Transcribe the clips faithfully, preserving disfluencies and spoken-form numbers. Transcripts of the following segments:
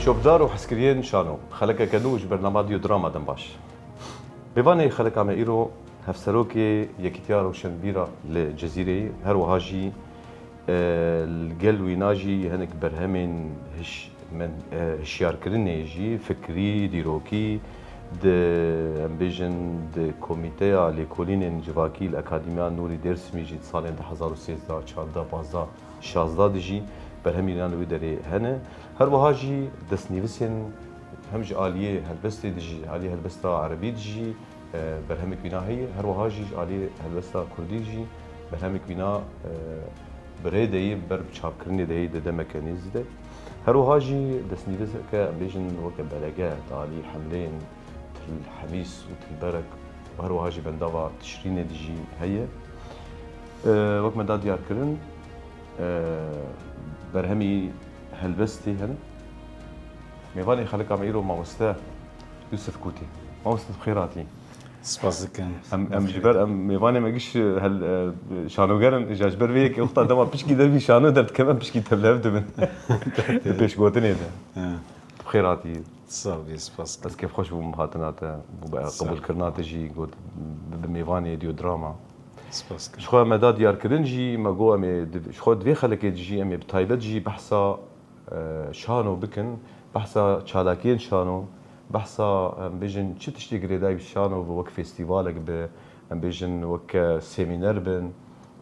Şopdar û hezkiriyên şano, xelekeke nû ji bernama Dîyo Drama dem baş. Mêvanê xeleka me îro hevserokê Yekîtiya Rewşenbîra li Cezîrê, her wiha jî, e, li gel wîna jî hinek berhemên hiş-, men-, e, hişyarkirinê jî fikrî, dîrokî, di, em bêjin, di komîteya lêkolînên civakî li Akademiya Nûrî Dêrsimî jî di salên du hezar û sêzdeh, çardeh, pazdeh, şazdeh de jî berhemî nan li wî derê hene. Her wiha jî destnivîsên hem ji aliyê helbestê de jî, aliyê helbesta erebî de jî, e, berhemek wîna heye. Her wiha jî ji aliyê helbesta kurdî jî berhemek wîna, e, bi rê de yê, ber bi çapkirinê de yê di demeke nêzî de. Her wiha jî destnivîseke, em bêjin, weke belege di alî hemleyên Til Hemîs û Til Berek û her wiha jî bendava Tişrînê de jî heye. E, wek me da diyarkirin, e, berhemî helbestê hene. Mêvanê xelika me îro mamoste Yusuf Kûtî. Mamoste, bi xêr hatî. Spas dikim. Em, em ji ber em mêvanê me giş hel, e, şanoger in, ji ber vê yekê wexta dema pişkî dervî şano derdikeve, em pişkî tevlihev dibin. Di pêşgotinê de. He. Bi xêr hatî. Sağ ol, spas dikim. Ez kêfxweş bûm hatina te, bû be Sağ ol. Qebûlkirina te jî got bi, bi mêvanê Dîyo Drama. Spas dikim. Ji xwe me da diyarkirin jî, me got em ê di, ji xwe di vê xelekê de jî em ê bi taybet jî behsa e, şano bikin, behsa çalakiyên şano, behsa, em bêjin, çi tiştê girêdayî bi şano bi wek festîvalek bi, em bêjin, wek, e, semîner bin,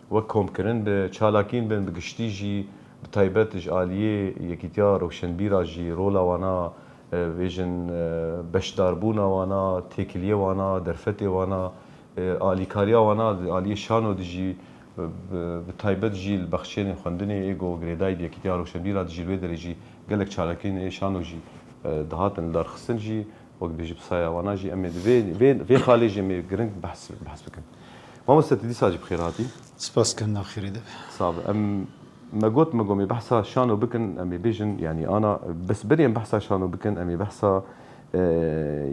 wek komkirin bi, çalakiyên bin bi giştî jî, bi taybet ji aliyê Yekîtiya Rewşenbîra jî rola wana, e, bêjin, e, beşdarbûna wana, têkiliyê wana, derfetê wana, e, alîkariya wana di aliyê şano de jî, e, bi, bi taybet jî li bexçeyên xwendinê ê ku girêdayî bi Yekîtiya Rewşenbîra de jî li wê derê jî gelek çalakiyên ê şano jî, e, dihatin lidarxistin jî, wek dibêjî bi saya wana jî em ê di vê, vê, vê xalê jî em ê giring behs, behs bikin. Mamoste, tu dîsa jî bi xêr hatî. Spas dikim, nav xêrê de be. Sax be. Em, me got, me got, em ê behsa şano bikin, em ê bêjin, yanî ana, bes berî em behsa şano bikin, em ê behsa, e,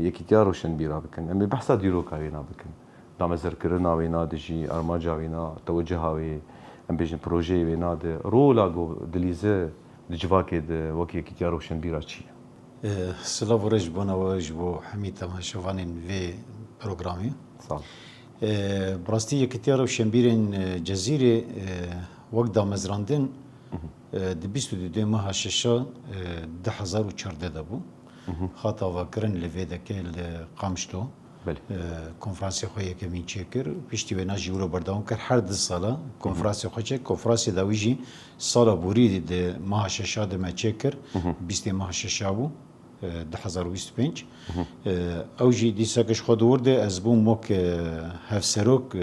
Yekîtiya Rewşenbîra bikin. Em ê behsa dîroka wêna bikin. Damezrkirina wêna de jî, armanca wêna, teweciha wê, em bêjin projeyê wêna de, rola ku dilîze di civakê de wek Yekîtiya Rewşenbîra çi ye? E, silav û rêz ji bona we, ji bo hemî temaşevanên vê programê. Sağ ol. E, bi rastî Yekîtiya Rewşenbîrên, e, Cezîrê, e, wek damezrandin, Mhm. e, di bîst û duyê meha şeşa, e, du hezar û çardeh de bû. Mhm. Hat avakirin li vê deke li Qamişlo. Belê. E, konferansê xwe yekemîn çêkir. Piştî wêna jî wilo berdewam kir. Her du sala konferansê xwe çêkir. Konferansê dawî jî sala borî di meha şeşa de me çêkir. Mhm. Bîstê meha şeşa bû. E, du hezar û bîst û pênc. Mhm. E, ew jî dîseke ji xwe di wir de ez bûm wek, e, hevserok, e,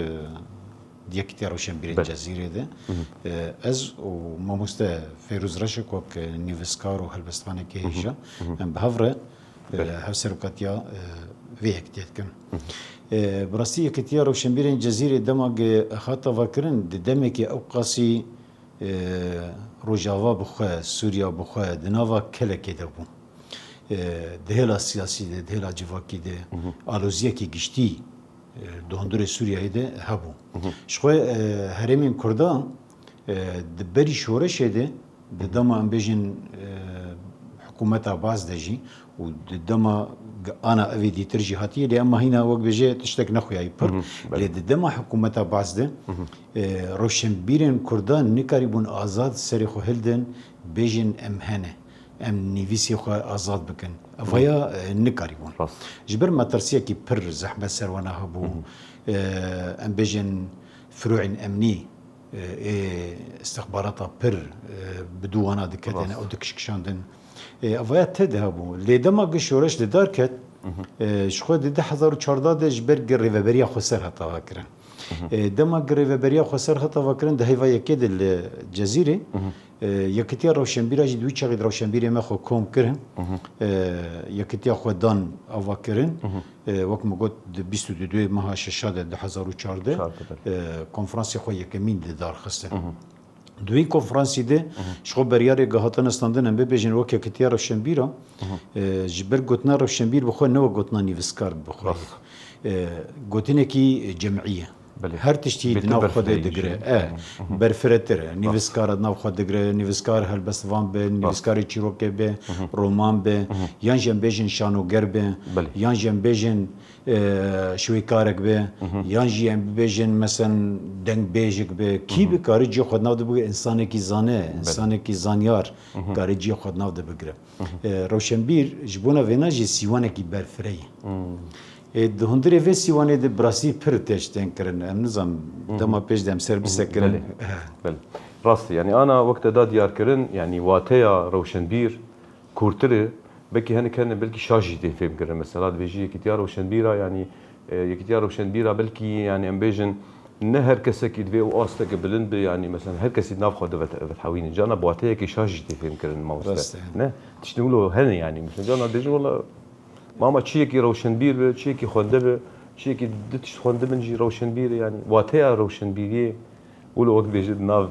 di Yekîtiya Rewşenbîrên Belê. Cezîrê de. Mhm. E, ez û mamoste Fêrûz Reşik wek, e, nivîskar û helbestvanekê Mhm. hêja, Mhm. em bi hev re, e, Belê. hevserokatiya, e, vê yekitiyê dikin. Mhm. E, bi rastî Yekîtiya Rewşenbîrên Cezîrê dema ge hat avakirin, di demekî ewqasî, e, Rojava bi xwe, Sûriya bi xwe, di nava kelekê de bû. E, di hêla siyasî de, di hêla civakî de Mhm. aloziyekî giştî, e, di hundirê Sûriyeyê de hebû. Mhm. Ji xwe, e, herêmên Kurdan, e, di berî şoreşê de, di Mhm. dema em bêjin, e, hikûmeta Baas de jî û di dema ge-, ana evê dîtir jî hatiye, lê ema hîna wek bêje tiştek nexuyayî pir. Mhm, belê. Lê di dema hikûmeta Baas de, Mhm. e, rewşenbîrên Kurdan nikarîbûn azad serê xwe hildin, bêjin em hene. Em nivîsê xwe azad bikin. Evaya, e, nikarîbûn. Rast. Ji ber metirsiyekî pir zehmet ser wana hebû. Mhm. E, em bêjin firoyên emnî, e, ê istixbarata pir, e, bi dû wana diketine Rast. û dikişkişandin. E, evaya tê de hebû. Lê dema gi şoreş li dar ket, Mhm. e, ji xwe di du hezar û çardeh de ji ber gi rêveberiya xweser hat avakirin. Mhm. E, dema gi rêveberiya xweser hat avakirin di heyva yekê de li Cezîrê, Mhm. e, Yekîtiya Rewşenbîra jî di wî çaxê de rewşenbîrê me xwe kom kirin. Mhm. E, yekîtiya xwe dan avakirin. Mhm. E, wek min got, di bîst û duyê meha şeşa de du hezar û çardeh, Çardeh, belê. e, konferansê xwe yekemîn de darxistin. Mhm. Di wî konferansî de Mhm. ji xwe beryarê gihatin standin, em bibêjin wek Yekîtiya Rewşenbîra, Mhm. e, ji ber gotina rewşenbîr bi xwe ne wek gotina nivîskar bi xwe ye. Rast. E, gotinekî cemî ye. Belê. Her tiştî di nav xwe de digire. E, berfiretir e. Nivîskara di nav xwe digire, nivîskar helbestvan be, nivîskarê çîrokê be, roman be, yan jî em bêjin şanoger be, yan jî em bêjin, e, şwêkarek be, yan jî em bibêjin, mesen, dengbêjik be. Kî bi kare cihê xwe di nav de bigire, insanekî zane, insanekî zanyar kare cihê xwe di nav de bigire. E, rewşenbîr ji bona vêna jî sîwanekî berfireyî. E, di hundirê vê sîwanê de bi rastî pir tişt tên kirin. Em nizanim, dema pêş de em ser bisekirin. Belê. Belê. Rast e. Yanî ana wek te da diyar kirin, yanî wateya rewşenbîr kûrtir e. Belkî hinek hene, belkî şaş jî tê fêm kirin. Mesela dibêjî yekîtiya rewşenbîra, yanî, e, yekîtiya rewşenbîra belkî, yanî em bêjin, ne her kesekî divê û asteke bilind be, yanî mesela her kesî di nav xwe de vet-, vethewînin. Cana bi wateyekî şaş jî tê fêm kirin mamoste. Rast e. Ne? Tiştên wilo hene yanî. Mesela cana dibêjin wela mama çiyekî rewşenbîr be, çiyekî xwende be, çiyekî du tişt xwendibin jî rewşenbîr e yanî. Wateya rewşenbîriyê wilo wek dibêjin di nav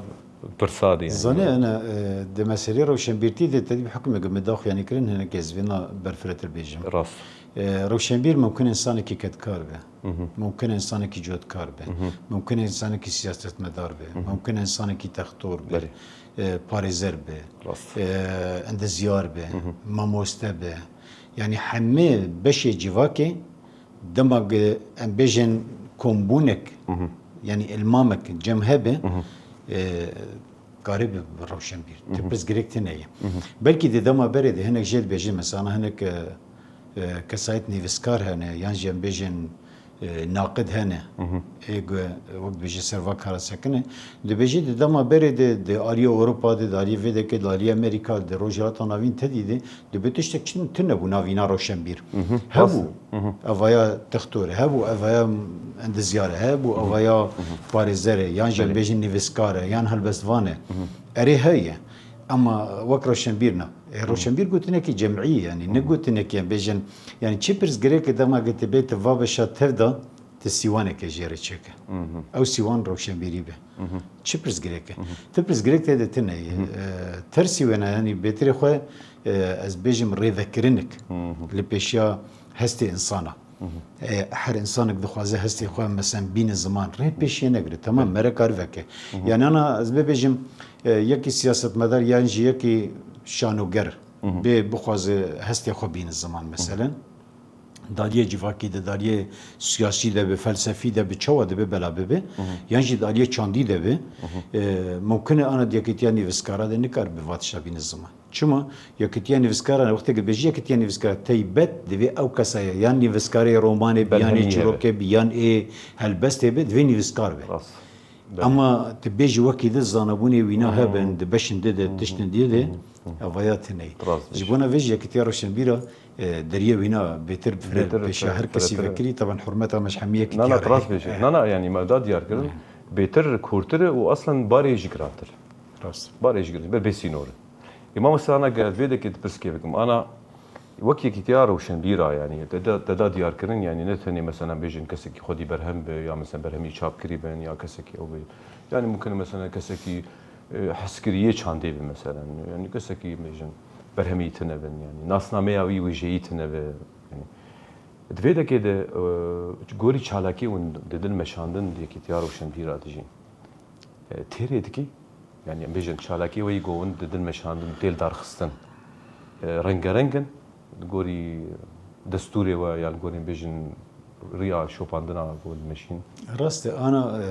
pirsa de yanî. Zanî, ene, e, di meselê rewşenbîrtî de te dî bi hukmeke min da xuyanî kirin, hinek ez vêna berfiretir bêjim. Rast. E, rewşenbîr mumkin insanekî kedkar be. Mumkin insanekî cotkar be. Mumkin insanekî siyasetmedar be. Mumkin insanekî textor be. Belê. E, parêzer be. Rast. E, endezyar be. Mamoste be. Yanî hemê beşê civakê dema ge-, em bêjin kombûnek, yanî ilmamek cem hebe, e, kare bi, bi rewşenbîr. Ti pirsgirêk tune ye. Belkî di dema berê de hinek jê dibêjin, mesela hinek, e, e, kesayet nivîskar hene, yan jî em bêjin, e, naqid hene. Ê ku, e, wek dibêje ser va kara sekine. Dibêje di dema berê de, di aliyê Ewropa de, di aliyê vê deke, di aliyê Amerîka, di Rojhilata Navîn tedî de, dibe tiştek çi tune bû navîna rewşenbîr. Hebû evaya textor, hebû evaya endizyar, hebû evaya parêzer e, yan jî em bêjin nivîskar e, yan helbestvan e. Erê heye. Ema wek rewşenbîr na. E, rewşenbîr gotinekî cemî ye, yanî ne gotinekî em bêjin, yanî çi pirsgirêke dema ke tu bê tu va beşa tev de, tu sîwaneke jê re çêke. Ew sîwan rewşenbîrî be. Çi pirsgirêke? Tu pirsgirêk te de tune ye. E, tersî wêna, yanî bêtirê xwe, e, ez bêjim rêvekirinek li pêşiya hestê insana. E, her insanek dixwaze hestê xwe, mesen, bîne ziman. Rê pêşiye negire. Temam, mere kar veke. Yanî ana ez bibêjim, e, yekî siyasetmedar yan jî yekî şanoger bê bixwaze hestê xwe bîne ziman, meselen. Daliyê civakî de, daliyê siyasî de be, felsefî de be, çawa dibe bela bibe, yan jî daliyê çandî de be, e, mumkin e ana di yekîtiya nivîskara de nikaribe va tişta bîne ziman. Çima? Yekîtiya nivîskaran, wextê ke dibêjî yekîtiya nivîskara, teybet divê ew kesa ye, yan nivîskarê romanê be, yan ê çîrokê be, yan ê helbestê be, divê nivîskar be. Rast. Belê. Ema tu bêjî wekî di zanabûnê wîna hebin, di beşên di de, tiştên di de, evaya tune ye. Rast. Ji bona vê jî yekîtiya rewşenbîra, e, deriyê wîna bêtir pêşa her kesî vekirî, taban hurmeta me ji hemî yekîtiya re. Na, na, rast bêje. Na, na, yanî me da diyar kirin, bêtir kûrtir e û aslen barê jî girantir. Rast. Barê jî girantir, ber bê sînor e. Ê mamoste, ana ge vê dekê di pirskê bikim. Ana wek yekîtiya rewşenbîra, yanî te da, te da diyarkirin, yanî ne tenê mesela bêjin kesekî xwedî berhem be ya mesela berhemî çapkirî bin ya kesekî ew be. Yanî mumkin e mesela kesekî, e, hezkiriyê çandê be mesela. Yanî kesekî bêjin berhemî tune bin, yanî nasnameya wî wêjeyî tune be. Yanî di vê dekê de, e, gorî çalakî hûn didin meşandin di yekîtiya rewşenbîra dijîn. E, têrê dikî? Yanî em bêjin çalakî weyî ku hûn didin meşandin, tê li dar xistin. E, rengereng in, li gorî destûrê we yan li gorî em bêjin riya şopandina ku dimeşîn? Rast e, ana, e,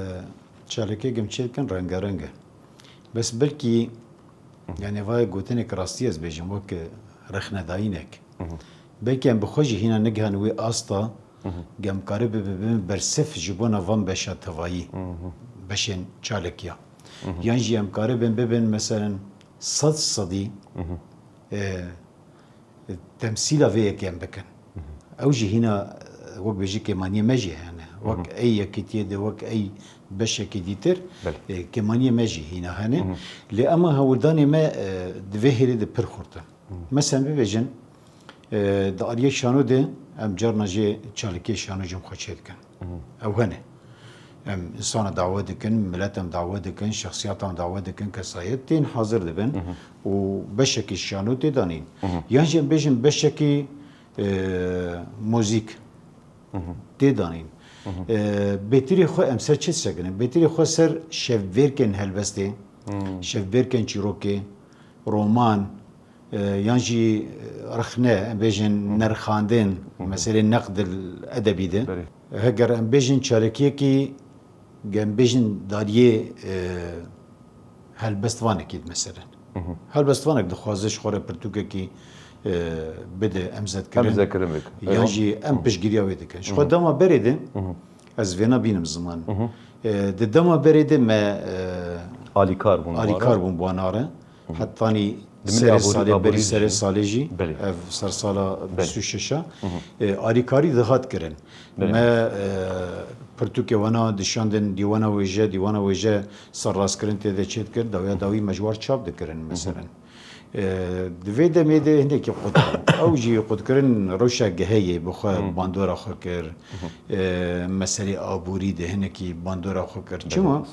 çalakiyê em çê dikin rengereng e. Bes belkî, yanî vayê gotinek rastî ez bêjim, wek rexnedayînek. Belkî em bi xwe jî hîna negihan wê asta, ge em karibe bibin bersiv ji bona van beşa tevayî, beşên çalekiya. Yan jî em karibin bibin, meselen, sed sedî, e, temsîla vê yekê em bikin. Ew jî hîna, e, wek bêjî kêmaniyê me jî hene. Wek ey yekîtiyê de, wek ey beşekî dîtir, e, kêmaniyê me jî hîna hene. Lê ema hewldanê me, e, di vê hêlê de pir xurt e. Mesen bibêjin, e, di aliyê şano de em carna jê çalakiyê şano jî xwe çê dikin. Ew hene. Em insana dawe dikin, milet em dawe dikin, şexsiyata em dawe dikin, kesayet tên hazir dibin û beşekî şano tê danîn. Yan jî em bêjin beşekî, e, muzîk tê danîn. E, bêtirê xwe em ser çi disekinin? Bêtirê xwe ser şevbêrkên helbestê, şevbêrkên çîrokê, roman, e, yan jî, e, rixne, em bêjin nerxandin, meselê neqdil edebî de. Belê. Heger em bêjin çalakiyekî, em bêjin dariyê, e, helbestvanekî, meselen. Helbestvanek dixwaze ji xwe re pirtûkekî, e, bide emzetkirin. Emzetkirin bike. Yan jî em piştgiriya wê dikin. Ji xwe dema berê de, ez vêna bînim ziman. E, di dema berê de me, e, alîkar bûn, alîkar bûn bi wana re. Hetanî serê salê, berî serê salê jî ev sersala bîst û şeş a, e, alîkarî dihat kirin. Me, e, pirtûkê wana dişandin, dîwana wêje, dîwana wêje serrastkirin tê de çêdikir, dawiya dawî me ji war çap dikirin, meselen. E, di vê demê de hinekî qut bû. Ew jî qutkirin rewşa gehê yê bi xwe bandora xwe kir. E, meselê aborî de hinekî bandora xwe kir. Çima?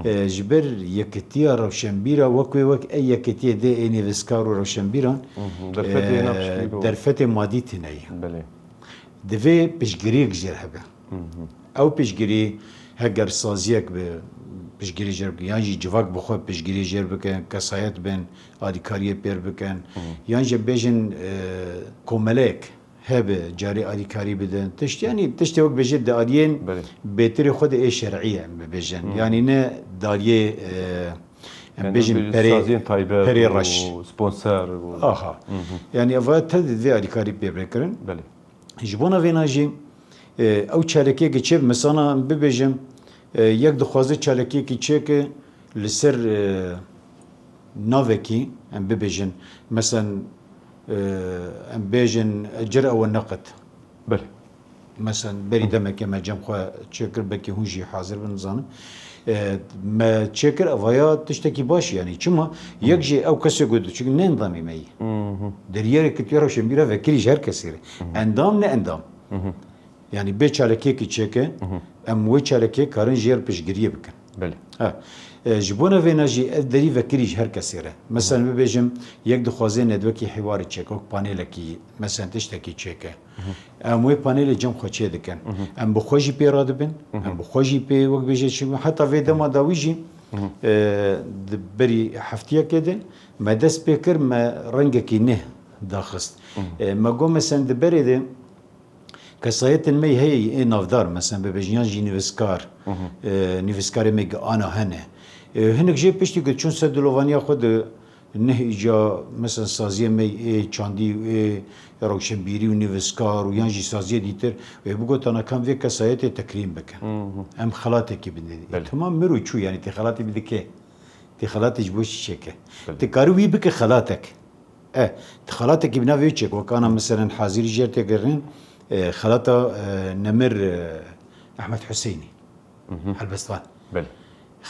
E, ji ber yekitiya rewşenbîra wek wê wek ê yekitiyê de ê nivîskar û rewşenbîran, e, derfetê madî tune ye. Divê piştgiriyek jê re hebe. Ew piştgirî heger saziyek bi piştgirî jê re bike, yan jî civak bi xwe piştgirî jê re bike, kesayet bin, alîkariyê pê re bikin, yan jî bêjin, e, komeleyek hebe, carê alîkarî bidin. Tişt, yanî tiştê wek bêjî di aliyên bêtirê xwe de ê şer'î ye, em bibêjin. Yanî ne dariyê, e, em bêjin perê, perê reş. Sponser û aha. Yanî ev te di vê alîkarî pê bê kirin. Belê. Ji bona vêna jî, e, ew çalakiyekê çê, misana em bibêjim, e, yek dixwaze çalakiyekî çêke li ser, e, navekî, em bibêjin, mesen, e, em bêjin, cir ew neqit. Belê. Mesen berî demekê me cem xwe çêkir, belkî hûn jî hazir bin, nizanim. E, me çêkir, evaya tiştekî baş, yanî çima? Yek jî ew kesê got, çunke ne endamê me yî. Deriyê Yekîtiya Rewşenbîra vekirî ji her kesê re. Endam ne endam. Yanî bê çalakiyekî çêke, em wê çalakiyê karin jê re piştgiriyê bikin. Belê. Ha. E, ji bona vêna jî ev derî vekirî ji her kesê re. Mesela bibêjim, yek dixwaze nedwekî hiwarê çêke, wek panelekî, mesela tiştekî çêke. Em wê panelê cem xwe çê dikin. Em bi xwe jî pê radibin, em bi xwe jî pê wek bêje çi, heta vê dema dawî jî, e, di berî heftiyekê de me dest pê kir, me rengekî neh daxist. E, me got, mesela di berê de kesayetên me heye ê navdar, mesela bibêjin, yan jî nivîskar, e, nivîskarê me gi ana hene. E, hinek jê piştî ku çûn ser dilovaniya xwe di neh îca, mesela saziyê me ê çandî û ê rewşenbîrî û nivîskar û yan jî saziyê dîtir, wê bigotana kam vê kesayetê tekrîm bikin. Em xelatekî bidin. Belê. Temam mir û çû, yanî tê xelatê bidike. Tê xelatê ji bo çi çêke? Belê. Tê karî wî bike xelatek. E, ti xelatekî bi navê çêk, wek ana meselen hazirî jê re tê kirin, e, xelata, e, Nemir, e, Ehmed Huseynî, Helbestvan. Belê.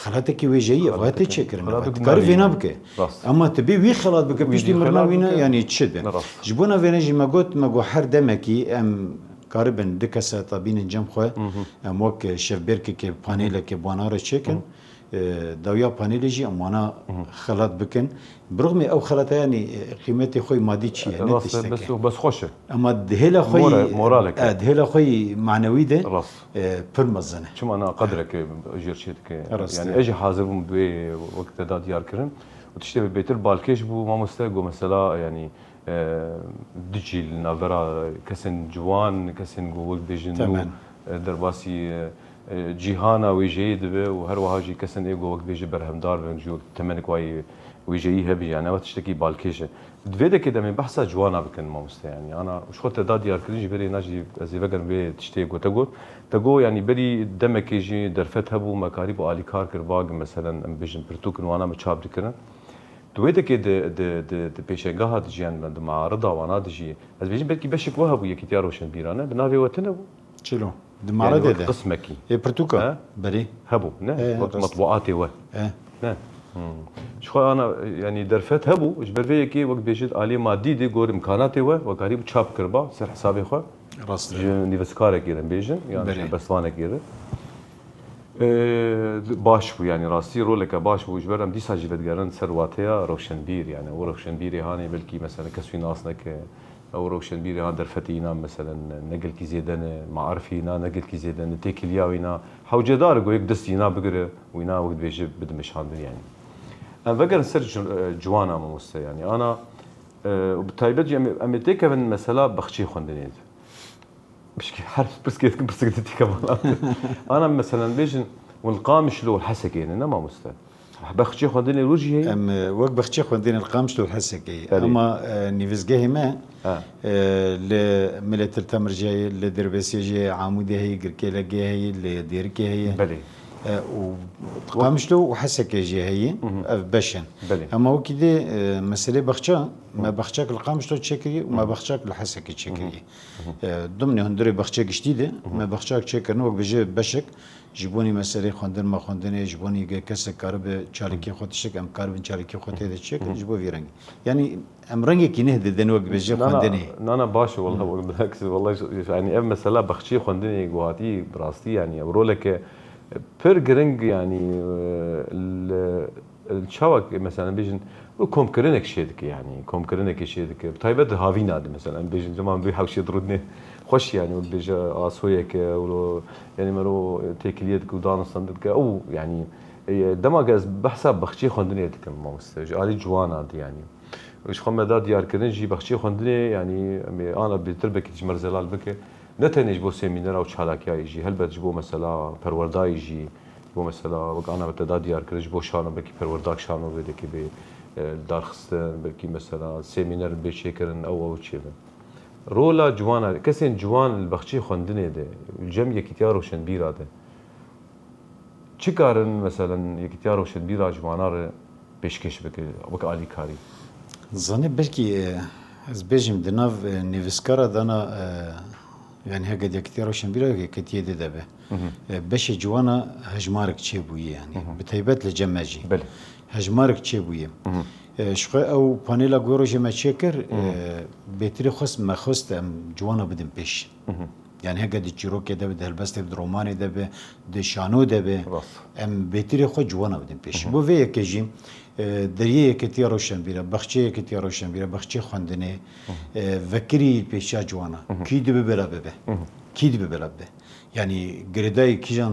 Xelatekî wêjeyî ye, va tê çêkirin. Xelatek ti karî vêna bike. Rast. Ema ti bê wî xelat bike, piştî mirina wî ne, yanî çi be? Ji bona vêne jî me got, me got her demekî em karibin du keseta bînin cem xwe, em wek şevbêrkekê, panêlekê bi wana re çêkin. E, dawiya panelê jî em wana xelat bikin. Bi rixmê ew xelata, yanî, e, qîmetê xwe yê madî çi ye, ne tiştek e. Bes, bes xweş e. Ema di hêla xwe yî, e, di hêla xwe yî manewî de, e, pir mezin e. Çima na qedreke jêr çê dike. Rast e. Yanî ez jî hazir bûm bi wê wek te da diyar kirin. Û tiştê bêtir balkêş bû, mamoste, got mesela, yanî, e, du cîl li navbera kesên ciwan, kesên ku wek bêjin nû, e, derbasî, e, e, cîhana wêjeyê dibe û her wiha jî kesên ê ku wek bêje berhemdar bin, ji wek temenik wayî wêjeyî hebî, yani ew tiştekî balkêş e. Di vê dekê de em ê behsa ciwana bikin, mamoste, yani ana ji xwe te da diyarkirin, ji berê na jî ez ê vegerim vê tiştê ku te got. Te got, yani berî demekê jî derfet hebû, me karîbû alîkar kir, vagin meselen em bêjin pirtûkin wana me çap dikirin. Di wê dekê di, di, di, di pêşengeha dijî, yan di mearida wana dijî, ez bêjim belkî beşek we hebû, Yekîtiya Roşenbîran e, bi navê we tune bû. Çilo. Di mearidê de. Qismekî. Ê pirtûka. He? Berê. Hebû, ne? Ê, wek rast. Matbuatê we. Ê. Ne? Hmm. Ji xwe ana, yanî derfet hebû, ji ber vê yekê wek bêjit alî madî de gor imkanatê we, we karîbû çap kirba ser hesabê xwe. Rast e. Ji nivîskarekî re bêjin, yan ji helbestvanekî re. Ee, baş bû, yani rastî roleke baş bû. Ji ber em dîsa jî vedigerin ser wateya rewşenbîr, yani o rewşenbîrê hanê belkî mesela kes wî nas neke, Ew rewşenbîrê ha derfetê îna, meselen, ne gelkî zêde ne, maarifê îna ne gelkî zêde ne, têkiliya wîna hewcedar e ku yek destî îna bigire û îna wek dibêje bide meşandin, yanî. Em vegerin ser ci-, e, ciwana, mamoste, yanî, ana, e, û bi taybet jî em ê, em ê têkevin mesela baxçeyê xwendinê de. Pişkî her pirsgê dikim, pirsgê dî têke bala. Ana, meselen, bêjin, hûn li Qamişlo û Hesekê ne, ne, mamoste? Baxçeyê xwendinê wir jî heye? Em, e, wek baxçeyê xwendinê li Qamişlo û Hesekê ye. Belê. Ema, e, nivîsgehê me, Ha. e, li Miletil Temir jî heye, li Dirbêsê jî heye, Amûdê heye, Girkêlegê heye, li Dêrikê heye. Belê. E, û Qamişlo û Hesekê jî heye, Mhm. ev beş in. Belê. Ema wekî dê, e, meselê baxça, me Mhm. baxçak li Qamişlo çêkiriye û me Mhm. baxçak li Hesekê çêkiriye. Mhm. E, dimnê hundirê baxçe giştî de, Mhm. me baxçak çêkirin, wek bêje beşek, ji bonî meselê xwendin, me xwendinê, ji bonî ge kesek karibe çalakiyê xwe tiştek, em karibin çalakiyê xwe tê de çêkin, Mhm. ji bo vî rengî. Yanî em rengekî neh didin wek bêje Na, na, xwendinê. na, na, baş e, wela, Hmm. wela, bilakis, wela, yanî ev mesela baxçeyê xwendinê ku hatî bi rastî, yanî ew roleke pir giring, yanî, e, li, li çawa, mesela, bêjin, û komkirinek çê dike, yanî komkirinekê çê dike. Bi taybet di havîna de, mesela, em bêjin, dema em vê hewşê dirûdinê xweş, yanî, û dibêje asoyeke, û lo, yanî, mero têkiliyê dike û danûstandin dike. Ew, yanî, e, dema ku ez behsa baxçeyê xwendinê dikim, mamoste, ji alî ciwana de, yanî. Ji xwe me da diyarkirin jî baxçeyê xwendinê, yanî, em ê ana bêtir belkî ji me re zelal bike. Ne tenê ji bo semînera û çalakiyayê jî, helbet ji bo mesela perwerdayê jî, ji bo mesela wek ana te da diyarkirin, ji bo şano, belkî perwerdak şano vê dekê bê, e, darxistin, belkî mesela semîner bê çêkirin, ew, ew çêbin. Rola ciwana, kesên ciwan li baxçeyê xwendinê de, li cem yekîtiya roşenbîra de, çi karin, meselen, yekîtiya roşenbîra ji wana re pêşkêş bike wek alîkarî? Zanî, belkî, e, ez bêjim, di nav, e, nivîskara dana, e, yanî heke yekîtiya roşenbîra yekîtiyê de de be. Mhm. E, beşê ciwana hejmarek çêbûye, yanî Mhm. bi taybet li cem me jî. Belê. Hejmarek çêbûye. Mhm. E, ji xwe ew panela ku rojê me çêkir, Mhm. e, bêtirê xwest, me xwest em ciwana bidin pêş. Mhm. Yani heke di çîrokê de be, di helbestê be, di romanê de be, di şano de be, Rast. em bêtirê xwe ciwana bidin pêş. Hı hı. Bo vê yekê jî, e, deriyê yeketiya roşenbîre, baxçeyê yeketiya roşenbîre, baxçeyê xwendinê, Hı hı. e, vekirî pêşiya ciwana. Hı hı. Kî dibe bela bibe. Hı hı. Kî dibe bela bibe. Yani girêdayî kîjan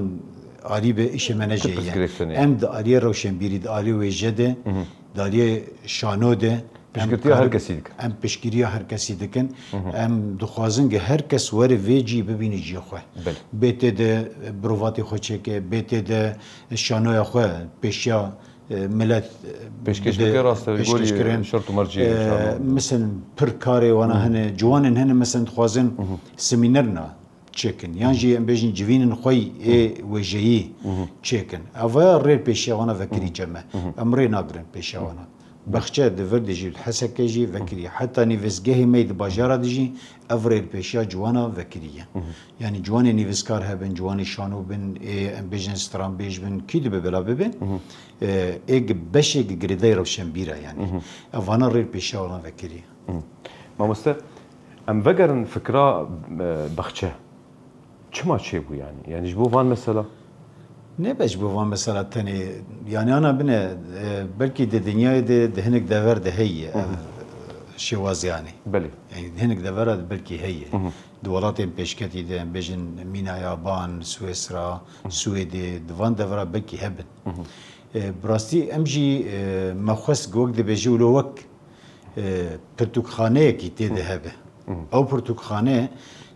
alî be, îşê me ne jê ye. Pirsgirêk tune ye. Em di aliyê roşenbîrî, di aliyê wêje de, Hı hı. di aliyê şano de, Piştgirtiya her kesî dikin. Em piştgiriya her kesî dikin. Hı hı. Em dixwazin ki her kes were vê cî bibîne cihê xwe. Belê. Bê tê de birovatê xwe çêke, bê tê de şanoya xwe pêşiya, e, milet, e, Pêşkêş bide, bike, rast e, pêşkêş gorî kirin. Şert û mercê E, şano. Misin pir karê wana Hı hı. hene, ciwanên hene misin dixwazin Hı hı. semînerna çêkin. Yan Hı hı. jî em bêjin civînên xwe yî ê Hı hı. wêjeyî Hı hı. çêkin. Eva rê pêşiya wana vekirî Hı hı. cem e. Hı hı. Em rê nagirin pêşiya Hı hı. wana. Hı. Baxçe di vir de jî, di Hesekê jî vekirî. Hı hı. Heta nivîsgehê me yî di bajara de jî ev rê li pêşiya ciwana vekirî ye. Hı hı. Yanî ciwanê nivîskar hebin, ciwanê şano bin, ê em bêjin stranbêj bin, kî dibe bila bibin. Hı hı. E, ê gi-, beşê gi-, girêdayî rewşenbîr e yanî. Hı hı. Ev vana rê li pêşiya wana vekirî. Hı. Mamoste, em vegerin fikra, e, baxçe. Çima çêbû yani? Yani ji bo van mesela? Ne be ji bo van mesela tenê, yani ana bine, e, belkî di dinyayê de, di hinek dever de heye, Hı hı. ev şêwaz yani. Belê. Yani di hinek devera de belkî heye. Hı hı. Di welatên pêşketî de, em bêjin mîna yaban, Swêsra, Hı hı. Swêdê, di van devera belkî hebin. Hı hı. E, bi rastî em jî, e, me xwest wek dibêje wilo wek e, pirtûkxaneyekî tê de Hı. hebe. Hı hı. Ew pirtûkxane,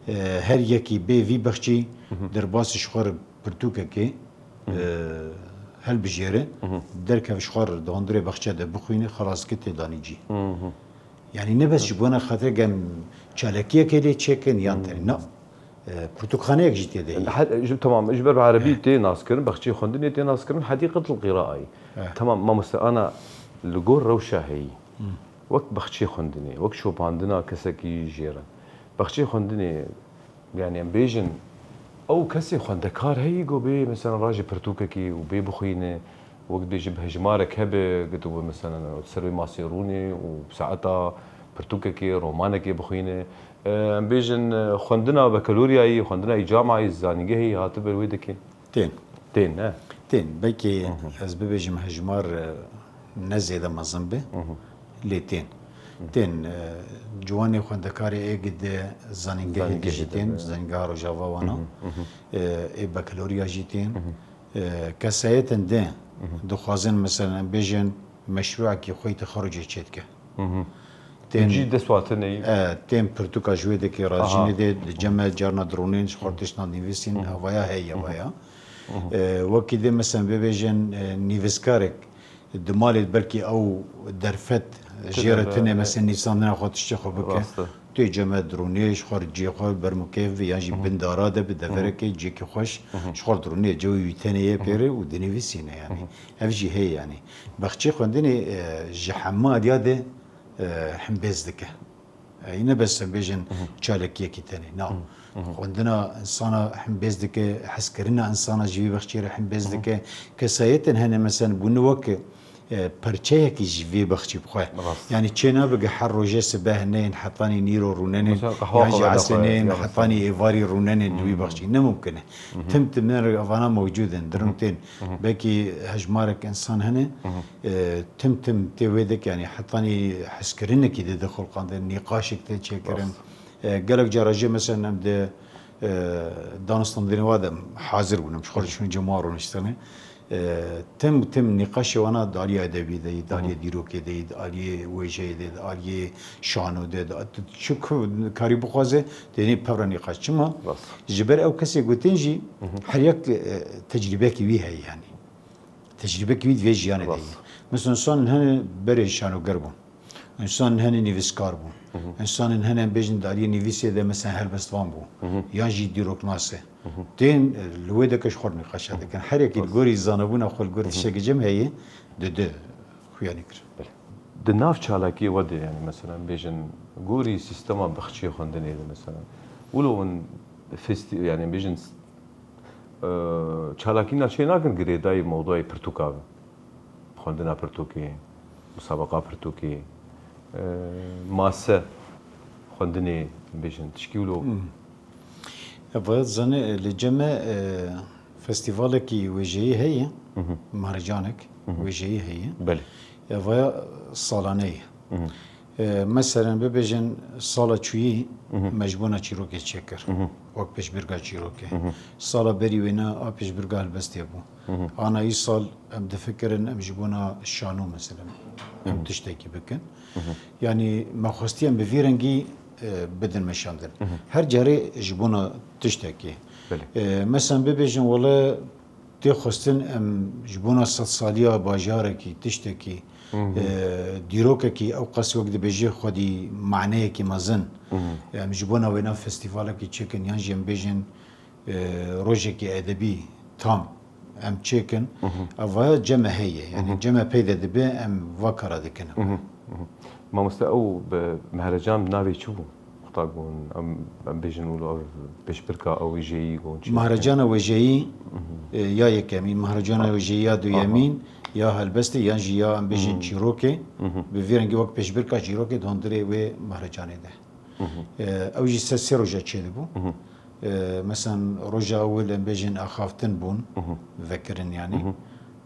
e, her yekî bê vî bexçî Hı hı. derbasî ji xwe re pirtûkekê, Hı hı. e, helbijêre, Hı hı. derkev ji xwe re di hundirê bexçe de bixwîne, xelas dike tê danî cî. Hı hı. Yanî ne bes ji bona xatirê gem çalakiyekê lê çêkin yan Hı. tenê. Na. E, pirtûkxaneyek jî tê de heye. He, ji, temam, ji ber bi erebî He. tê naskirin, bexçeyê xwendinê tê naskirin, hedîqetul qîraayî. He. Temam, mamoste, ana li gor rewşa heyî. Hı. Wek bexçeyê xwendinê, wek şopandina kesekî jê re. Bexçeyê xwendinê, yani em bêjin, ew kesê xwendekar heyî ku bê, mesela, rajê pirtûkekê û bê bixwîne, Wek dibêje bi hejmarek hebe, ku tu mesela ser wê masê rûnê û bi saeta pirtûkekê, romanekê bixwîne. E, em bêjin, e, xwendina bekaloriyayî, xwendina yî camayî, zanîngehê hatibe wê dekê? Tên. Tên, ne? Tên. Belkî Hı hı. ez bibêjim hejmar, e, ne zêde mezin be, Hı hı. lê tên. Tên, e, ciwanê xwendekarê ê gide zanîngehê de Zanîngehê jî de, tên, be. Zanîngeha Rojava wana. Hı hı, hı hı. E, ê bakalorya jî tên. Hı hı. E, kesayetên din Hı hı. dixwazin, mesela, em bêjin meşrûekî xwe yî te xerocê çêdike. Hı hı. Tên, Cî dest wa te neyî. e, tên pirtûka ji wê dekê Aha. rajînê de, di cem me carna dironên ji xwe Hı hı. tiştan nivîsîn, Hı hı. evaya heye Hı hı. vaya. Hı hı. E, wekî dê, mesela, bibêjin, e, nivîskarek di malê belkî ew derfet Tine jê re be, tine, be. mesela, nivîsandina xwe tiştê xwe bike. Rast e. Tê cem me dironê, ji xwe re ciyê xwe bermikêv be, yan jî Hı hı. bin dara de bi Hı hı. deverekê ciyekî xweş, Hı hı. ji xwe re dironê, cewê wî tenê ye Hı hı. pêre û dinivîsîne, yanî. Hı hı. Ev jî heye, yanî. Bexçê xwendinê, e, ji hemû aliya de, e, hembêz dike. E, ne bes em bêjin Hı hı. çalakiyekî tenê. Na. Hı hı. Xwendina insana hembêz dike, hezkirina insana ji vî bexçê re hembêz Hı hı. dike. Kesayetên hene, mesela, bûne wek, e, perçeyekî ji vê bexçî bixwe. Rast. Yanî çê nabe ge her roje sibeh neyên hetanî nîro rûnenên, Mesela qehwa yan jî xwe veda esê xwe, neyên ya hetanî mesela. êvarî rûnenên di wî Hmm. bexçî. Ne mumkin e. Mhm. Tim tim ne re evana mewcûd in, dirim Mhm. tên. Mhm. Belkî hejmarek insan hene, Mhm. e, tim tim tê wê dik, yanî hetanî hezkirinekî dide xulqandin, nîqaşek tê çêkirin. Rast. E, gelek cara jî mesela em di, e, danûstandinê wa de hazir bûn, em ji xwe re çûn cem wan rûniştine. E, tim tim nîqaşê wana di aliyê edebî de yî, di aliyê Mhm. dîrokê de yî, di aliyê wêjeyê de, di aliyê şano de, di, tu çi ku karî bixwaze, tenê pevra nîqaş. Çima? Rast. Ji ber ew kesê gotên jî Mhm. her yek, e, tecrîbekî wî heye, yanî. Tecrîbekî wî di vê jiyanê de Rast. yî. Mesela, însan hene berê şanoger bûn. Însan hene nivîskar bûn. Mhm. Însan hene, em bêjin, di aliyê nivîsê de, mesela, helbestvan bû. Mhm. Yan jî dîroknas e. Mhm. Tên, e, li wê deke ji xwe re nîqaşa Mhm. dikin. Her yekî li Rast. gorî zanebûna xwe, li gor Mhm. tiştekî cem heye, dide xuyanî kir. Belê. Di nav çalakiyê we de, yanî, mesela, em bêjin, gorî sîstema bexçiyê xwendinê de, mesela, wilo hûn festî-, yanî, em bêjin, e, çalakî na çê nakin girêdayî mewdûyê pirtûka be? Xwendina pirtûkê, musabeqa pirtûkê, e, mase xwendinê, em bêjin, tişkî wilo. Hmm. Ev zanî, li cem me, e, festîvalekî wêjeyî heye, Mhm. mahrecanek Mhm. wêjeyî heye. Belê. Ev salane ye. Mhm. E, meselen bibêjin sala çûyî Mhm. me ji bona çîrokê çêkir. Mhm. Wek pêşbirka çîrokê. Mhm. Sala berî wêna a pêşbirka helbestê bû. Mhm. Ana îsal em difikirin em ji bona şano, meselen, em Mhm. tiştekî bikin. Mhm. Yanî me xwestiye em bi vî rengî, e, bidin meşandin. Mhm. Her carê ji bona tiştekî. Belê. E, meselen bibêjin, wele tê xwestin em ji bona sedsaliya bajarekî, tiştekî, Mhm. e, dîrokekî ew qas wek dibêjê xwedî maneyekî mezin. Mhm. Em ji bona wêna festîvalekî çêkin, yan jî em bêjin, e, rojekî edebî tam em çêkin. Mhm. Ev vaya cem me heye. Yanî Mhm. cem me peyde dibe, em va kara dikin. Mhm. Mhm. Mamoste, ew bi mehrecan navê çi bû? Qutak bûn, em, em bêjin wilo ev pêşbirka ew wêjeyî got çi? Mahricana wêjeyî, Mhm. e, ya yekemîn, mahricana wêjeyî ya duyemîn, Aha. ya helbestê, yan jî ya em bêjin Mhm. çîrokê. Mhm. Bi vî rengî wek pêşbirka çîrokê di hundirê wê mahricanê de. Mhm. E, ew jî ser sê roja çêdibû. Mhm. E, meselen, roja ewil em bêjin axaftin bûn, Mhm. vekirin yanî. Mhm.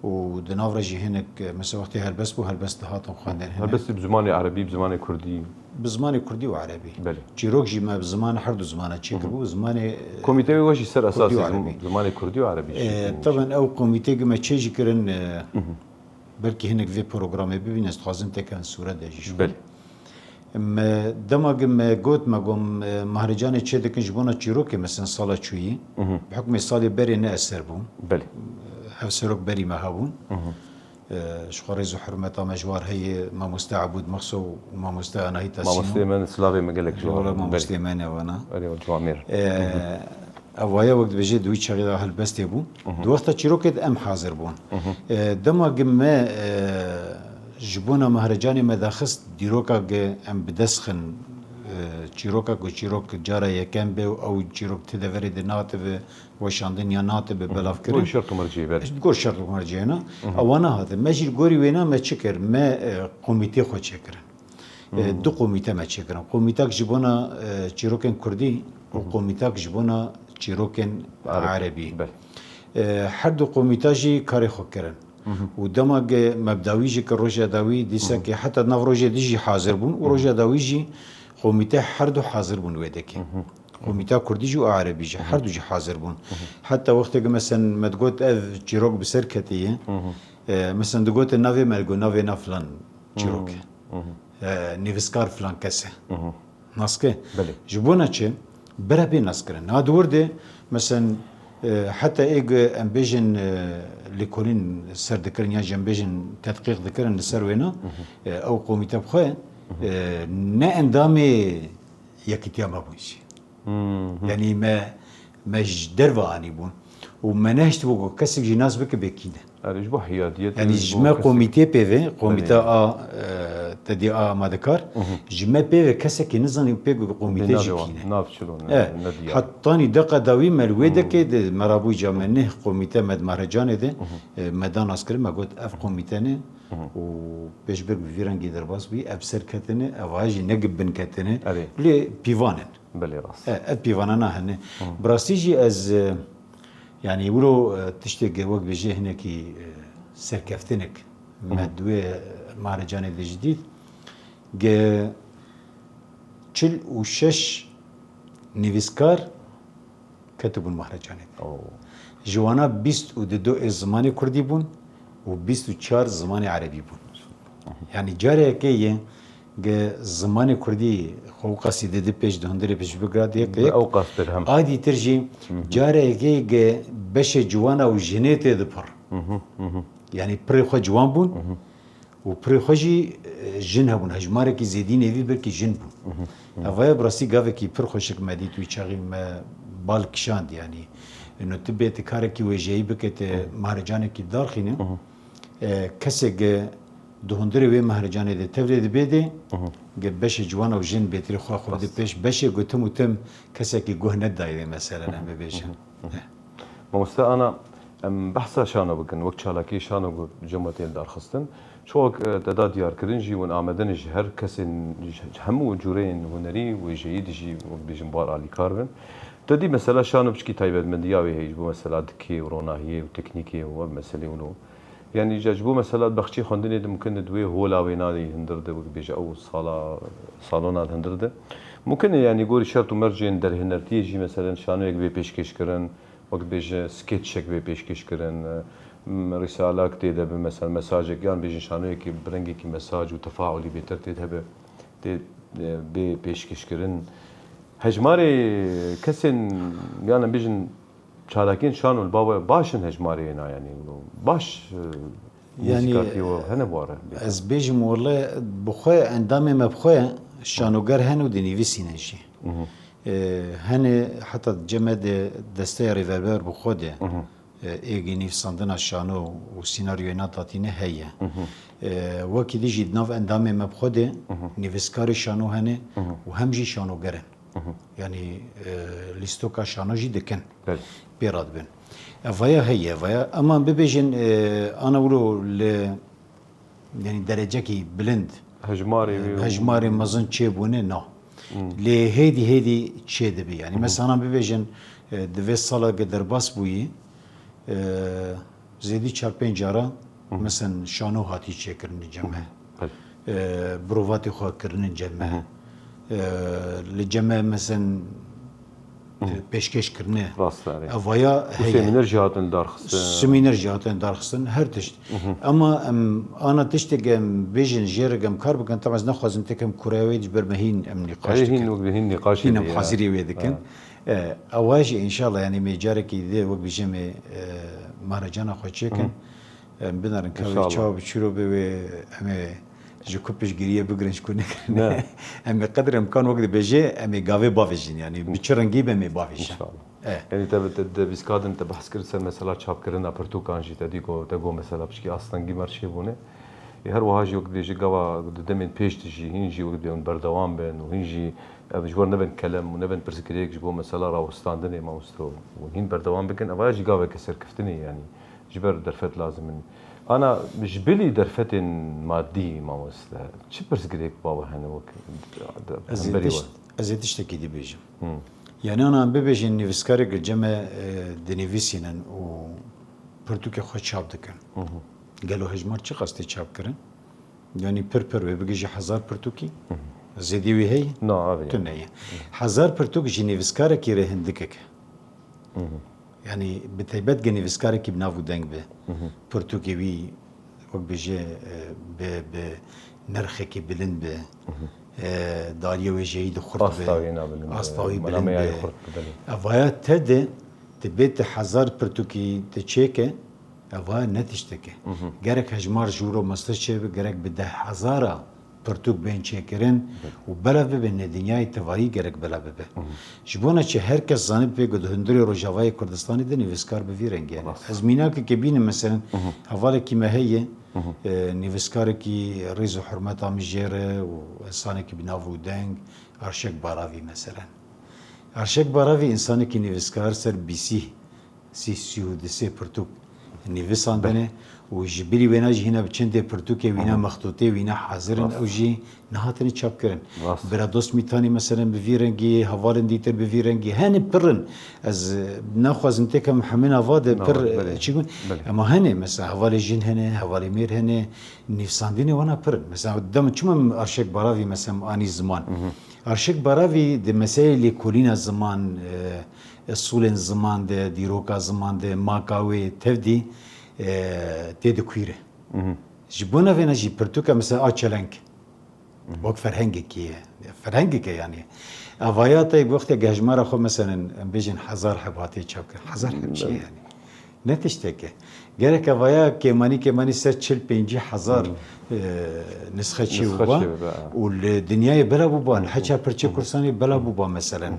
Û di nav re jî hinek, e, mesela wextê helbest bû, helbest dihatin xwendin hinek. Helbestî bi zimanê erebî, bi zimanê kurdî? Bi zimanê kurdî û erebî. Belê. Çîrok jî me bi ziman, her du zimana çêkiribû, Mhm. bi zimanê, e, Komîteyê we jî ser kurdî û esasê zim-, erebî. zimanê kurdî û erebî E, çêkiribû. Taben ew komîtê gi me çê jî kirin, e, Mhm. belkî hinek vê programê bibîn, ez dixwazim teke em sûre de jî ji xwe. Belê. Me dema gi me got, me got, e, mahricanê çê dikin ji bona çîrokê, mesela sala çûyî. Mhm. Bi hukmê salê berê ne ez ser bûm. Belê. Hevserok berî me hebûn. Mhm. E, ji xwe rêz û hurmeta me ji war heye, mamoste Ebûd Mexso û mamoste Anahîta Sîno. Mamosteyê me ne, silavê me gelek ji wan. Wala Belê. Mamosteyê me ne vana. Erê, ciwamêr. E, Mhm. Ev waya wek dibêje di wî çaxê de helbestê bû. Mhm. Di wexta çîrokê de em hazir bûn. Mhm. E, dema gi me, e, ji bona mahrecanê me daxist dîroka gi em bi dest xin, e, çîroka ku çîrok cara yekem be û ew çîrok ti deverê de natibe weşandin ya natibe Mhm. belavkirin. Gor şert û mercê, belê. Gor şert û mercê ne. Mhm. Ewana hate. Me jî gorî wêna me çi kir? Me, e, komîtê xwe çêkirin. E, Hmm. du komîte me çêkirin. Komîtek ji bona, e, çîrokên kurdî û Hmm. komîtek ji bona çîrokên Ereb. erebî. Belê. E, her du komîte jî karê xwe kirin. Û dema ge me bi dawî jî kir, roja dawî dîsa ke heta nav rojê dî jî hazir bûn û roja dawî jî komîte her du hazir bûn wê dekê. Komîta kurdî jî û erebî jî, her du jî hazir bûn. Heta wextê ke, mesen, me digot ev çîrok bi ser ketiye, e, mesen, digotin navê me, got navê na filan çîrok e. E, nivîskar filan kes e. Nas ke? Belê. Ji bona çi? Bira bê naskirin. Ha, di wir de, mesen, e, heta ê ge em bêjin, e, lêkolîn ser dikirin, yan jî em bêjin tedqîq dikirin li ser wêna, e, ew komîte bi xwe, e, ne endamê yekîtiya me bûn jî. Yanî me, me ji derve anîbûn. Û me nehiştibû ku kesek jî nas bike bê kî ne. Erê, ji bo hiyadiyetê, Yanî ji ji bo me kesê komîtê pê ve, komîta Belê. a, e, te dî a amadekar, ji me pê ve kesekî nizanî pê ku komîte Bê jî navê wan, kî ne. nav çilo ne, E, ne diyar. Hetanî deqa dawî me li wê dekê de me rabû ca me neh komîte me di Mahrecanê de, e, me da nas kirin, me got ev komîte ne û pêşber bi vî rengî derbas bûyî, ev ser ketine, ev a jî ne gi bin ketine, Erê. lê pîvan in. Belê rast. E, ev pîvana nahêne. Bi rastî jî ez, e, yanî wilo, e, tiştê ge wek bêje hinekî, e, serkeftinek me di wê Mahrecanê de jî dît. Ge çil û şeş nivîskar ketibûn Mahrecanê de. Oo. Ji wana bîst û du ê zimanê kurdî bûn û bîst û çar zimanê erebî bûn. Yanî careke ye ge zimanê kurdî xwe wqasî didi pêş di hundirê pêş bigirat yek Bi yek. ew qas berhem. A dîtir jî careke ge beşê ciwana û jinê tê di pir. Yanî pirê xwe ciwan bûn û pirê xwe jî, e, jin hebûn. Hejmarekî zêdî nêvî belkî jin bûn. Evaya bi rastî gavekî pir xweşik me dît wî çaxî me bal kişand yanî. Ino tu bê tu karekî wêjeyî bike, tu Mahrecanekî darxîne. E, kesê ge di hundirê wê Mahrecanê de tevlê dibê de, ge beşê ciwan û jin bêtirî xwe xwe bide Rast. pêş. Beşê got tim û tim kesekî guh nedayê mesela em bibêjin. Mamoste Ana, em behsa şano bikin, wek çalakiyê şano ku cem we tên darxistin. Çok, e, te da diyarkirin jî hûn amedin ji her kesên, ji hemû cûreyên hunerî, wêjeyî dijî, wek bêjin, bar alîkar bin. Te dî mesela şano piçkî taybetmendiya wê heye ji bo mesela dikê û ronahiyê û teknîkê û ev meselê û lo. Yanî ji, ji bo mesela baxçê xwendinê de mumkin e di wê hola wêna de hundir de, wek bêje ew sala, salona de hundir de. Mumkin e yanî gorî şert û mercên derhinertiyê jî mesela şanoyek bê pêşkêş kirin, wek bêje sketchek bê pêşkêş kirin, m, rîsalak tê de bi mesela mesajek yan bêjin şanoyekî bi rengekî mesaj û tefaulî bêtir tê de hebe, tê, e, bê pêşkêş kirin. Hejmarê kesên, yan em bêjin, çalakiyên şano li ba we baş in hejmarê na, yanî baş, e, Yanî, nêzîkatiyê we hene bi we re? ez bêjim wele bi xwe endamê me bi xwe şanoger hene û dinivîsîne jî. E, hene heta cem me de desteya rêveber bi xwe de, e, êgî nivîsandina şano û sînaryoyê na datîne heye. E, wekî dî jî di nav endamê me bi xwe de nivîskarê şano hene û hem jî şanoger in. Yanî, e, lîstoka şano jî dikin. Belê. Pê re dibin. Evaya heye, evaya. Ema bibêjin, e, ana wilo li, yanî derecekî bilind, Hejmarê e, wê û hejmarê mezin çêbûne, na. Lê hêdî hêdî çêdibe. Yanî mesela bibêjin, e, di vê sala ke derbas bûyî, e, zêdî çar pênc cara, mesen şano hatî çêkirin cem me. Belê. E, birovatê xwe kirinin cem me. E, li cem me mesen, e, pêşkêş kirine. Rast e, erê. Evaya Û heye. semîner jî hatin darxistin. Semîner jî hatin darxistin, her tişt. Ema em ana tiştek em bêjin jê re em kar bikin, tam ez naxwazim tekem kuraya wê ji ber me hîn em nîqaş Erê, hîn dikin. wek hîn nîqaşê Hîn em de ye. hazirî wê dikin. Ha. E, ewa jî înşallah, yanî me carekî dê wek bijê me, e, marecana xwe çêkin. Em binerin ka wê İnşallah. çawa bi çîro be wê em ê ji ku piştgiriyê bigirin, ji ku nekirin. Ne. Em ê qedir imkan wek dibêje, em ê gavê bavêjin. Yanî bi çi rengî be em ê bavêjin. İnşallah. E. Yanî te, te, te bîskadin te behs kir ser mesela çapkirina pirtûkan jî te dî ku te got mesela piçkî astengî mer çêbûne. Ê her wiha jî wek dibêje gava di demên pêş de jî hîn jî wek dibê hûn berdewam bin û hîn jî ev ji wer nebin kelem û nebin pirsgirêk ji bo mesela rawestandinê mamoste û hîn berdewam bikin. Ev jî gaveke serkeftinê yanî. Ji ber derfet lazim in. Ana ji bilî derfetên madî, mamoste, çi pirsgirêk ba we hene wek Ez ê hemberî tişt-, we? ez ê tiştekî dibêjim. Hı. Yanî ana em bibêjin nivîskarek li cem me, e, dinivîsînin û pirtûkê xwe çap dikin. Hı hı. Gelo hejmar çiqas tê çapkirin? Yanî pir pir wê bigihîje hezar pirtûkî? Zêdî wî heye? Na, ev e. Tune ye. Hezar pirtûk ji nivîskarekî re hindikek e. Yanî bi taybet ge nivîskarekî bi nav û deng be. Pirtûkê wî wek bêje, e, bi, bi nirxekî bilind be. E, dariye wêjeyî de xurt be. Asta wî na bilind be. Asta wî bilind be. Evaya te de, tu bê tu hezar pirtûkî tu çêke, Evaya ne tiştek e. Gerek hejmar ji wiro mestir çêbe, gerek bi deh hezara pirtûk bên çêkirin û belav bibe, ne dinyayê tevayî gerek belav bibe. Ji bona çi her kes zanibê ku di hundirê Rojavayê Kurdistanê de nivîskar bi vî rengî hene. Rast. Ez mînakekê bînim, meselen, hevalekî me heye, e, nivîskarekî rêz û hurmeta min jê re û insanekî bi nav û deng, Arşek Baravî, meselen. Arşek Baravî insanekî nivîskar ser bîsî sî, sî û du sê pirtûk nivîsandine û ji bilî wêna jî hîna bi çendê pirtûkê wîna, mextûtê wîna hazir in, ew jî nehatine çapkirin. Bira Dost Mîtanî, meselen, bi vî rengî, hevalên dîtir bi vî rengî, hene pir in. Ez, e, naxwazim têkevim hemî nava de pir, e, çi gûn. Ema hene, mesela, hevalê jin hene, hevalê mêr hene, nivîsandinê wana pir in. Mesela, dema çima min Arşek Baravî, mesela, anî ziman. Arşek Baravî di meselê lêkolîna ziman, e, Esulên ziman de, dîroka ziman de, maka wê tevdî, e, tê dikuîre. Ji bona vêna jî pirtûka mesela a çeleng wek ferhengekî ye. Ferhengek e yanî. Evaya te bi wextê hejmara xwe, meselen, em bêjin hezar heb hatê çapkirin. Hezar heb çi ye yanî? Ne tiştek e. Gerek evaya kêmanî kêmanî ser çil pêncî hezar, e, nisxe çê biba û li dinyayê belav biba, heça pirçê Kurdistanê belav biba, meselen.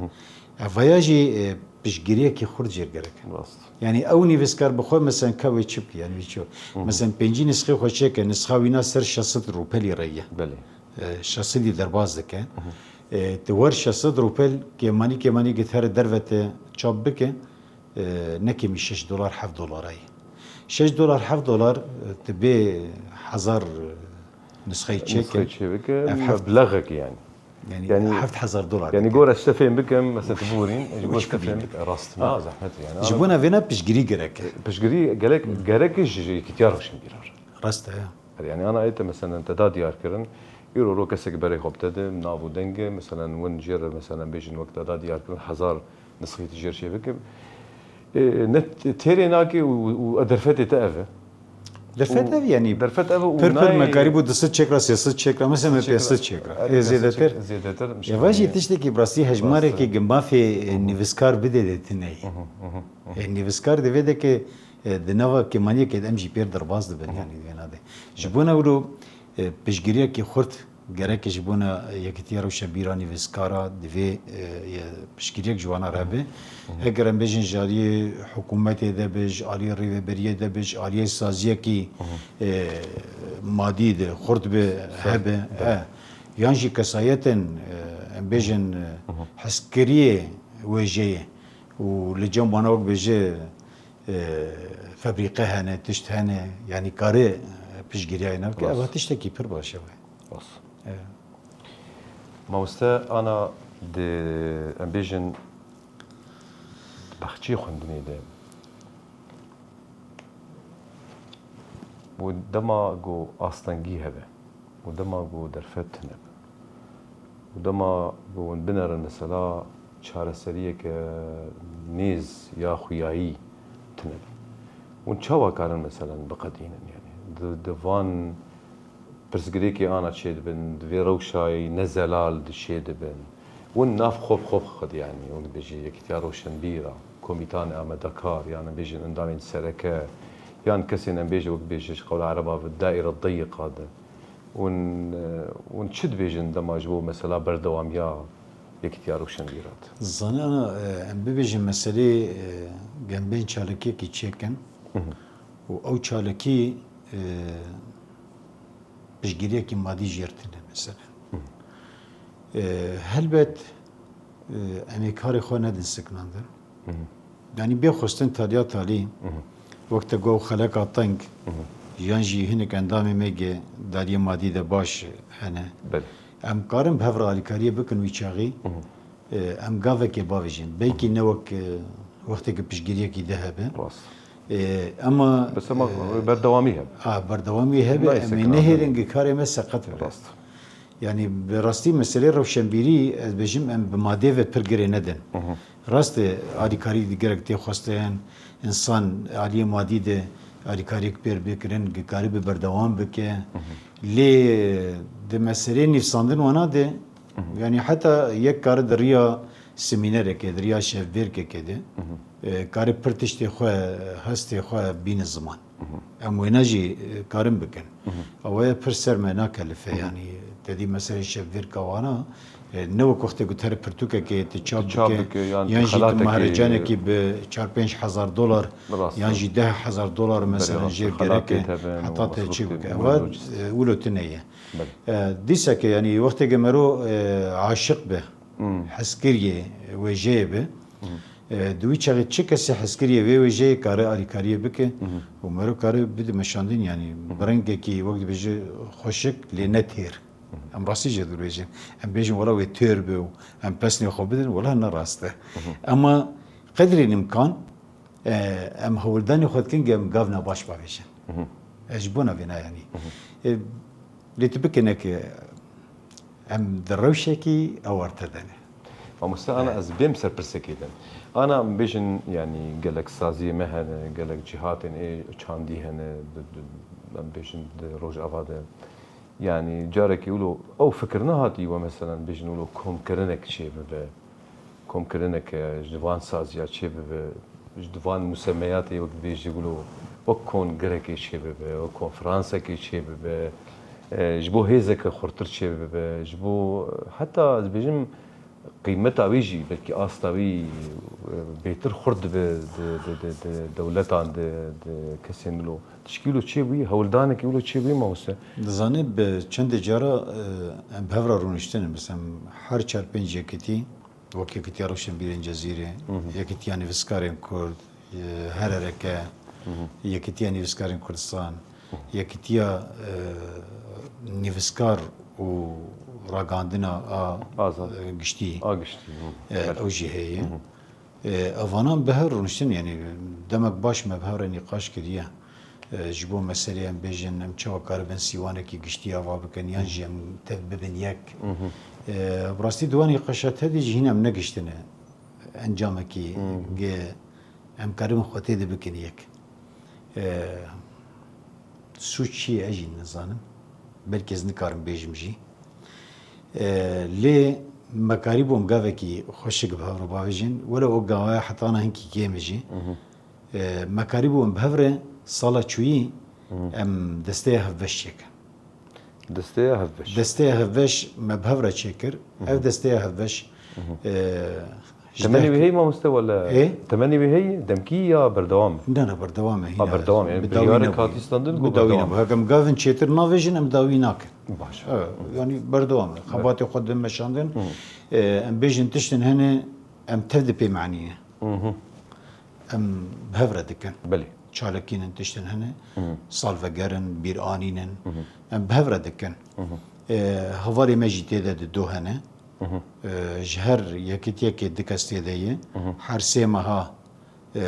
Evaya jî, e, piştgiriyekî xurt jêr gerek e. Rast. Yanî ew nivîskar bi xwe, meselen, ka wê çi bike, yanî wî çi? Meselen, pêncî nisxê xwe çêke, nisxa wîna ser şeş sed rûpelî re ye. Belê. E, şeş sedî derbas dike. E, tu wer şeş sed rûpel kêmanî kêmanî githere derve te çap bike, e, ne kêmî şeş dolar, heft dolara ye. Şeş dolar, heft dolar, e, tu bê hezar, e, nisxeyê çêke. Nisxeyê çêbike, ev heft mebleğekî yanî. Yanî, yanî heft hezar dolar yanî dike. Gora ez te fêm bikim, mesela tu biborîn, ji gora ez te fêm bikim. Rast, ma zehmet e yanî. Ji bona vêna piştgirî gerek e. Piştgirî gerek, gerek ji, ji Yekîtiya Rewşenbîran re. Rast e, ya. Yanî ana ê te, meselen, te da diyar kirin, îro ro kesek berê xwe bi te de, nav û deng e, meselen, win jê re, meselen, bêjin wek te da diyar kirin, hezar nisxî tu jê re çê bike. E, ne t-, têrê nake û, û, û derfetê te ev e. Derfet ev, yanî derfet ev û pir pir nayê me karîbû du sed çêkra, sê sed çêkra, mesela me pênc sed çêkra. Ê, zêdetir. Zêdetir. Ê, va jî tiştekî bi rastî hejmarekê ge mafê, e, nivîskar bide de tune ye. E, nivîskar divê de ke, e, di nava kêmaniyekê de em jî pêr derbas dibin, yanî di vêna de. Ji bona wilo, e, piştgiriyekî xurt gerek ji bona Yekîtiya Rewşenbîra nivîskara divê, e, ye, piştgiriyek ji wana re hebe. Heger em bêjin ji aliyê hikûmetê de be, ji aliyê rêveberiyê de be, ji aliyê saziyekî, e, madî de xurt be, hebe, e, yan jî kesayetên, e, em bêjin, e, hezkiriyê wêjeyê û li cem wana wek bêje, e, febrîqe hene, tişt hene, yanî kare, e, piştgiriya wê bike. Rast. Eva tiştekî pir baş e wê. Rast. E. Mamoste, ana di, em bêjin, di baxçeyê xwendinê de û dema ku astengî hebe, û dema ku derfet tune be, û dema ku hûn binerin mesela çareseriyeke nêz ya xuyayî tune be, hûn çawa karin, meselen, biqedînin? Yanî di, di van pirsgirêkê ana çêdibin, di vê rewşayî ne zelal di çêdibin. Hûn nav xwe bi xwe bixwedin, yanî hûn bêjî Yekîtiya Rewşenbîra, komîtanê amadekar, yan em bêjin endamên sereke, yan kesên, em bêjin, wek bêje ji qewla ereba bi daîre deyiqa de. Hûn, e, hûn çi dibêjin dema ji bo mesela berdewamiya Yekîtiya Rewşenbîra de? Zanî ana, e, em bibêjin meselê, e, em bên çalakiyekî çêkin û ew çalakî, e, piştgiriyekî madî jê re tune, mesela. E, helbet, e, em ê karê xwe nedin sekinandin. Yanî bê xwestin taliya talî, wek te got, xeleka teng, yan jî hinek endamê me ge dariyê madî de baş hene. Belê. Em karin bi hev re alîkariyê bikin wî çaxî, e, em gavekê bavêjin. Belkî ne wek, e, wextê ku piştgiriyekî di hebe. Rast. E, ama Bes ama e, berdewamî hebe. A, berdewamî hebe, Nayse em ê ki nehêlin abi. Gi karê me seqet bibe. Rast. Yani bi rastî meselê rewşenbîrî, ez bêjim, em bi madê ve pir girê nedin. Hı hı. Rast e, alîkarî di gerek tê xwestin, însan aliyê madî de alîkariyek pêr bikirin, gi karî bi berdewam bike. Hı hı. Lê di meselê nivîsandin wana de, Hı hı. yani heta yek kare di riya semînerekê, di riya şevbêrkekê de, Hı hı. e, kare pir tiştê xwe, hestê xwe bîne ziman. Hı hı. Em wêna jî, e, karin bikin. Hı hı. Ew ê pir ser me nakelife, Hı hı. yani te dî meselê şevbêrka wana, e, ne wek wextê ku te re pirtûkekê tu çap Tu çap bike, bike, yan yan tu jî tu xelateke mahrecanekî bi çar pênc hezar dolar, Rast yan e. jî deh hezar dolar Belê, mesela rast e. jêr Xelatê gerek e, te bin, heta te çi masrûfê bike. bin, Ewa, lojîst. e, wilo tune ye. Belê. E, dîseke, yani wextê ke mero, e, aşiq be, Hmm. hezkiriyê wêjeyê be, Hmm. e, di wî çaxê çi kesê hezkiriyê vê wêjeyê kare alîkariyê bike Hmm. û mero kare bide meşandin, yani Hmm. bi rengekî wek dibêje xweşik lê ne têr. Hmm. Em rastî jê dibêjin. Em bêjin wela wê têr be û em pesnê xwe bidin, wela ne rast e. Hmm. Ema qedrê nimkan, e, em hewldanê xwe dikin ge em gavna baş bavêjin. Mhm. E, ji bona vêna yanî. Mhm. E, lê tu bikine ki em di rewşekî ewarte de ne. Mamoste, ana E. ez bêm ser pirsekê de. Ana em bêjin, yanî gelek saziyê me hene, gelek cihatên ê çandî hene, di, di, em bêjin di Rojava de. Yanî carekî wilo ew fikir nehatî we, meselen bêjin wilo komkirinek çê bibe. Komkirineke ji van saziya çê bibe, ji van musemeyatê wek dibêjî wilo wek kongrekê çê bibe, wek konferansekê çê bibe, e, ji bo hêzeke xurtir çê bibe, ji bo heta ez dibêjim qîmeta wî jî belkî asta wî, e, bêtir xurt dibe di, di, di, di dewletan, di, di kesên wilo. Tişkî wilo çê bûyî, hewldanekî wilo çê bûyî mamoste? Dizanî bi çendê cara, e, em bi hev re rûniştine, mesela her çar pênc yekitî, Wek Yekîtiya Rewşenbîrên Cezîrê, Hı hı. Yekîtiya Nivîskarên Kurd, e, H R R K, Hı hı. Yekîtiya Nivîskarên Kurdistan, Hı hı. Yekîtiya, e, Nivîskar û Ragihandina a, Azad. e, Giştî, A giştî, hı. e, Evet. ew jî heye. Hı hı. E, evanan bi hev rûniştin, yani demek baş me bi hev re nîqaş kiriye. E, ji bo meselê em bêjin, em çawa karibin sîwanekî giştî ava bikin, yan jî em tev bibin yek. Mhm. E, bi rastî di wan nîqaşa tevdî jî hîn em negiştine encamekî Mhm. ge em karibin xwe tê de bikin yek. E, sûc çi ye ez jî nizanim. Belkî ez nikarim bêjim jî. E, lê me karîbûn gavekî xweşik bi hev re bavêjin. Wele o gava hetana hinkî kêm e jî. Mhm. E, me karîbûn bi hev re sala çûyî Hı. em desteya hevbeş çêkin. Desteya hevbeş. Desteya hevbeş me bi hev re çêkir. Hı hı. Ev desteya hevbeş, Hı hı. e, ji Temenê deh wî heye mamoste wele? Ê? Temenê wî heye? Demkî ya berdewam? Ne, ne, berdewam e, Ha, hîna berdewam, yani bi dawî biryarek nebûye. Hatî standin, Bi ku dawî berdewam. nebûye. Heke em gavin çêtir navêjin, em dawî nakin. Baş. Evet, yani berdewam e. Evet. Xebatê xwe din meşandin. Hı. E, em bêjin tiştin hene, em tev dipêmenîne. Hı hı. Em bi hev re dikin. Belê. Çalakînin tiştin hene. Hı hı. Salvegerin, bîranînin. Hı hı. Em bi hev re dikin. Hı hı. E, hevalê me jî tê de di do hene. Hı hı. E, ji her yekitiyekê du kes tê de ye. Hı hı. Her sê meha, e,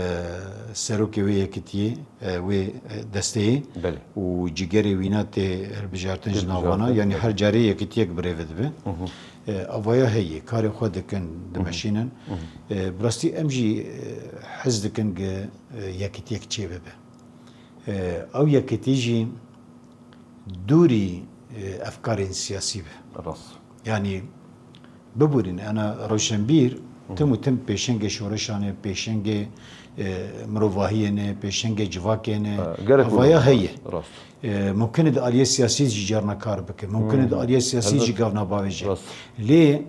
serokê wê yekitiyê, e, wê, e, desteyê Belê. û cîgerê wîna tê hilbijartin Tê ji navana. hilbijartin, Yani belê. her carê yekitiyek birêve dibe. Hı hı. E, avaya heye, karê xwe dikin, Hı hı. dimeşînin. Hı hı. E, bi rastî em jî, e, hez dikin ge, e, yekitiyek çê bibe. E, ew yekitî jî dûrî, e, efkarên siyasî be. Rast. Yani, biborîn, ena rewşenbîr Hı hı. tim û tim pêşengê şoreşan e, pêşengê, e, mirovahiyê ne, pêşengê civakê ne. Ha, gerek Avaya wilo. heye. Rast. E, mumkin e di aliyê siyasî jî carna kar bike. Mumkin e di Hı. aliyê siyasî jî Helbet. gavna bavêje. Rast. Lê,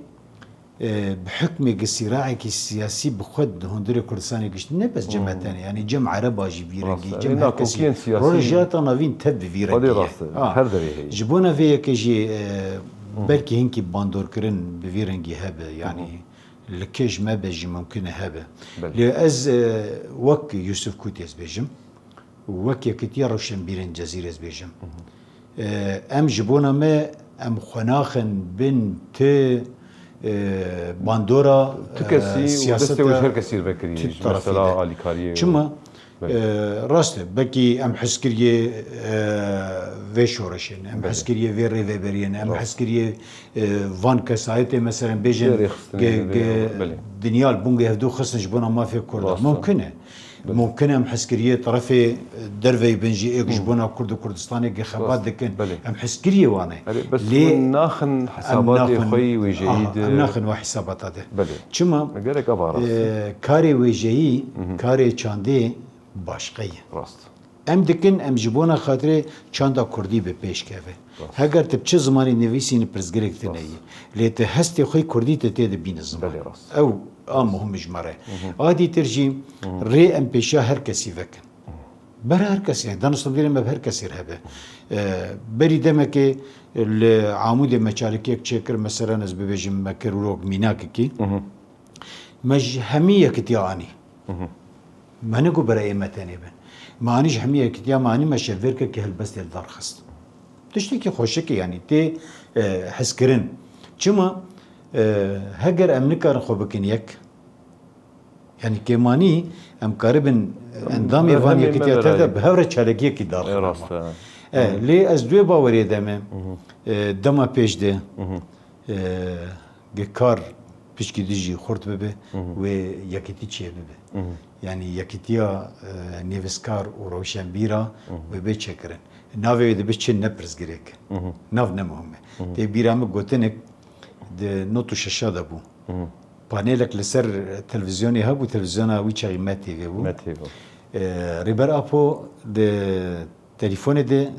e, bi hukmê gi sîraekî siyasî bi xwe di hundirê Kurdistanê giştî, ne bes cem Hmm. me tenê, yani cem Ereba jî vî Rast rengî, e. cem Ê her kesî. nakokiyên siyasî Rojhilata Navîn tev bi vî Xwedê rengî ye. rast e, Ha. her derê heye. Ji bona vê yekê jî, e, Hmm. belkî hinkî bandorkirin bi vî rengî hebe, yani Hmm. li kêj me be jî mumkin e hebe. Belê. Lê ez, e, wek Yusuf Kutî ez bêjim, wek Yekîtiya Rewşenbîrên Cezîrê ez bêjim. Hı hı. E, em ji bona me, em xwe naxin bin ti, e, bandora, Tu kesî e, û siyaseta destê wê ji her kesî re vekirî, tu ji tarafî mesela de. alîkariyê Çima? Belê. E, rast e, belkî em hezkiriyê, e, vê şoreşê ne, em Belê. hezkiriyê vê rêveberiyê ne, em Rast. hezkiriyê, e, van kesayetê, meselen, bêjin Vê rêxistinê, ge-, vê ge-, belê. dinya li bûn ge hevdû xistin ji bona mafê Kurda. Rast e. Mumkin e. Belê. Mumkin e em hezkiriyê terefê derveyî bin jî êk ji Hı. bona Kurd û Kurdistanê ge xebat Rast. dikin. Belê. Em hezkiriyê wan e. Erê, bes Lê hûn naxin em hesabatê naxin, xwe yî wêjeyî aha, de. em naxin wa hesabata de. Belê. Çima? Gerek ava rast e. E, karê wêjeyî, Hı hı. karê çandê başqe ye. Rast. Em dikin, em ji bona xatirê çanda kurdî bi pêş keve. Rast. Heger tu bi çi zimanî nivîsînî pirsgirêk tune Rast. ye. Lê tu hestê xwe kurdî tu tê de bîne ziman. Belê rast. Ew a muhim ji me re. Hı hı. A dîtir jî Hı hı. rê em pêşiya her kesî vekin. Ber her kesî, yani, daniştandîrê me bi her kesî re hebe. E, berî demekê li Amûdê me çalakiyek çêkir, mesela ez bibêjim me kir wilo mînakekî. Hı hı. Me ji hemî yekitiya anî. Hı hı. Me nigo bereyê me tenê bin. Me anî ji hemî yekitiya me anî me şevêrkekî helbestê li dar xist. Tiştekî xweşik e, yanî tê, e, hezkirin. Çima? E, heger em nikarin xwe bikin yek, yanî kêmanî em karibin, e, endamê van Berhemê me yekitiya te de berayê. bi hev re çalakiyekî dar E, xwe rast ma. e. E, lê ez duê bawerê de me, Hı hı. e, dema pêş de, Hı hı. e, ge kar pişkî dijî xurt bibe, Hı hı. wê yekitî çê bibe. Hı hı. Yanî yekitiya, e, nivîskar û rewşenbîra Hı hı. wê bê çêkirin. Navê wê dibe çi ne pirsgirêk. Hı hı. Nav ne muhim e. Hı hı. Tê bîra min gotinek di not û şeşa de bû. Hı hı. Panelek li ser televîzyonê hebû, televîzyona wî çaxî Me T V bû. Me T V bû. E, Rêber Apo di Telefonê de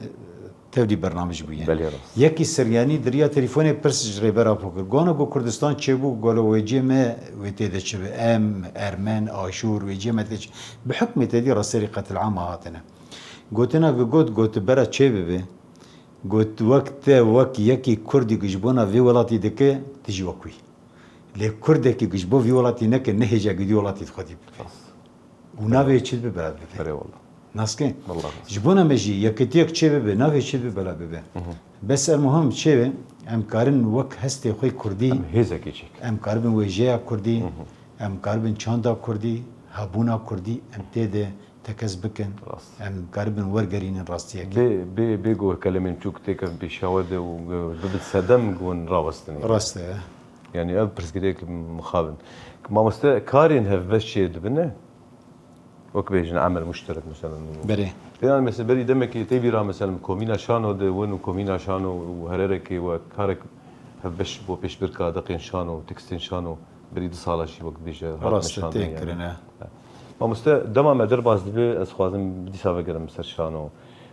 tevlî bernamij bûye. Belê rast. Yekî Siryanî di riya telefonê pirs ji Rêber Apo kir. Gona ku Kurdistan çêbû, golo wê cê me wê tê de çi be? Em, Ermen, Aşûr, wê cê me tê çi? Bi hukmê te dî raserî qetilama hatine. Gotina ku got, got bera çê bibe. Got wek te, wek yekî Kurdî ku ji bona vê welatî dike, tu jî wek wî. Lê Kurdekî ku ji bo vî welatî neke, nehêje ku dî welatî xwedî bibe. Rast. Û navê çi dibe bela bibe. Erê wala. Naske? Wala rast. Ji bona me jî yekitiyek çê bibe, navê çi dibe bela bibe. Hı hı. Bes el muhim çê be, em karin wek hestê xwe kurdî, Em hêzekê çêkin. em karibin wêjeya kurdî, Hı hı. em karibin çanda kurdî, hebûna kurdî, em tê de tekez bikin, Rast. em karibin wergerînin rastiyekê. Bê, bê, bê ku kelemên çûk têkevin pêşiya we de û, e, bibin sedem ku hûn rawestinê. Rast e. Yanî ev pirsgirêk mixabin. Mamoste, karên hevbeş çê dibine? Wek bêjin emel muşterek, mesela. Berê. Tênan mesela berî demekê tê bîra, mesela, komîna Şano de win û komîna Şano û hererekê we karek hevbeş bo pêşbirka deqên Şano, tekstên Şano, berî du sala jî wek bêje hatine Rast e, şandin tê yani. kirine. Mamoste, dema me derbas dibe, ez xwazim dîsa vegerim ser Şano.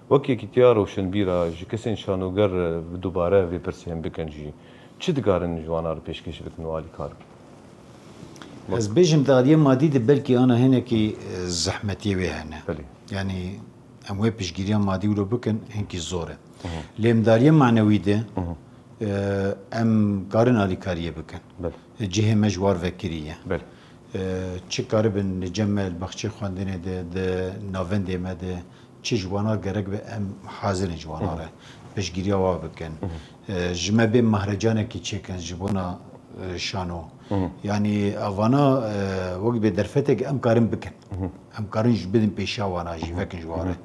Wek yekîtiya rewşenbîra ji kesên şanoger, e, bi dubare vê pirsê him bikin jî. Çi dikarin ji wana re pêşkêş bikin û alîkar bin? Ez bêjim di aliyê madî de belkî ana hinekî, e, zehmetiyê wê hene. Belê. Yanî em wê piştgiriya madî wilo bikin, hinkî zor e. Hı hı. Lê em di aliyê manewî de, Hı hı. e, em karin alîkariyê bikin. Belê. Cihê me ji war vekirî ye. Belê. E, çi karibin li cem me, li baxçeyê xwendinê de, di navendê me de, çi ji wana gerek be, em hazir in ji wana Hı hı. re piştgiriya wa bikin. Hı hı. E, ji me bê mehrecanekî çêkin ji bona, e, şano. Hı hı. Yanî evana, e, wek bê derfetek em karin bikin. Hı hı. Em karin ji bidin pêşiya wana jî Hı hı. vekin ji wan Hı hı. re.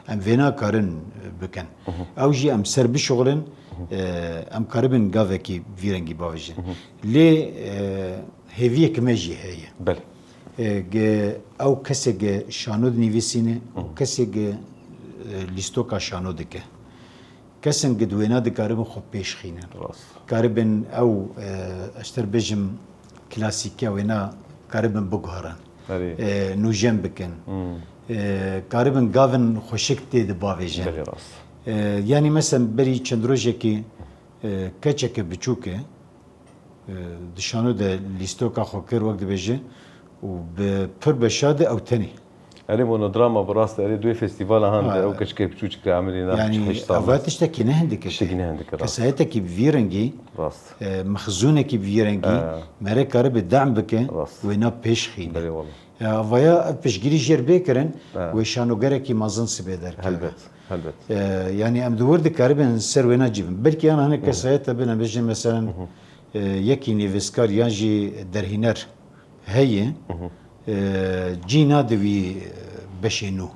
Em vêna karin, e, bikin. Hı hı. Ew jî em ser bişuxulin, Hı hı. e, em karibin gavekî vî rengî bavêjin. Hı hı. Lê, e, hêviyek me jî heye. Belê. E, ge ew kesê ge şano dinivîsîne, Hı hı. ew kesê ge, e, lîstoka şano dike. Kesên ge di wêna dikaribin xwe pêş xînin. Rast. Karibin ew, e, ez ter bêjim klasîke wêna karibin biguherin. Erê. E, nûjen bikin. Hmm. E, karibin gavin xweşik tê de bavêjin. Belê rast. E, yanî mesela berî çend rojekî, e, keçeke biçûk e, e, di şano de lîstoka xwe kir, wek dibêje, û bi pir beşa de ew tenê. Erê monodrama bi rast, erê duê festîvala han de Ha. ew keçikê biçûçik de emirî na Yanî, heşt sal. eva tiştekî ne hindik e. Tiştekî ne hindik e, rast. Kesayetekî bi vî rengî, Rast. e, mexzûnekî bi vî rengî, He. mere karibe dem bike, Rast. wêna pêş xîne. Belê wala. E, avaya ev piştgirî jêr bê kirin, He. wê şanogerekî mezin sibê derkeve. Helbet, helbet. E, yanî em di wir dikaribin ser wêna cî bin. Belkî yana hinek Hı hı. kesayet hebin, em bêjin meselen, Hı hı. e, yekî nivîskar yan jî derhîner heye, Hı hı. e, cî nade wî, e, beşê nû.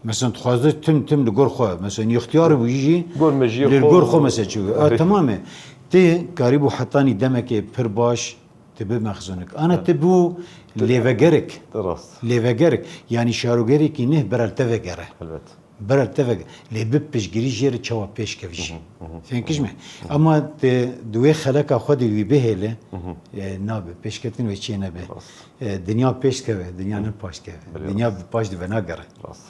Mesela dixwazdi tim tim li gor xwe, mesela îxtiyar bû jî, Gor mejiyê li xwe gor xwe û mesela çi. A, Tabii. Temam e. Tê karîbû hetanî demekê pir baş, tu bi mexzûnik. Ana tu bû lêvegerik. Rast. Lêvegerik. Yanî şarogerekî neh berel te vegere. Elbet. Berel te vegere. Lê bi piştgirî jê re çawa pêş kevî jî. Fênkij me. Ama te di wê xeleka xwe de wî bihêle, e, nabe. Pêşketin wê çê nebe. Rast. E, dinya pêş keve, dinya ne paş keve. Belê. Dinya bi paş de venagere. Rast.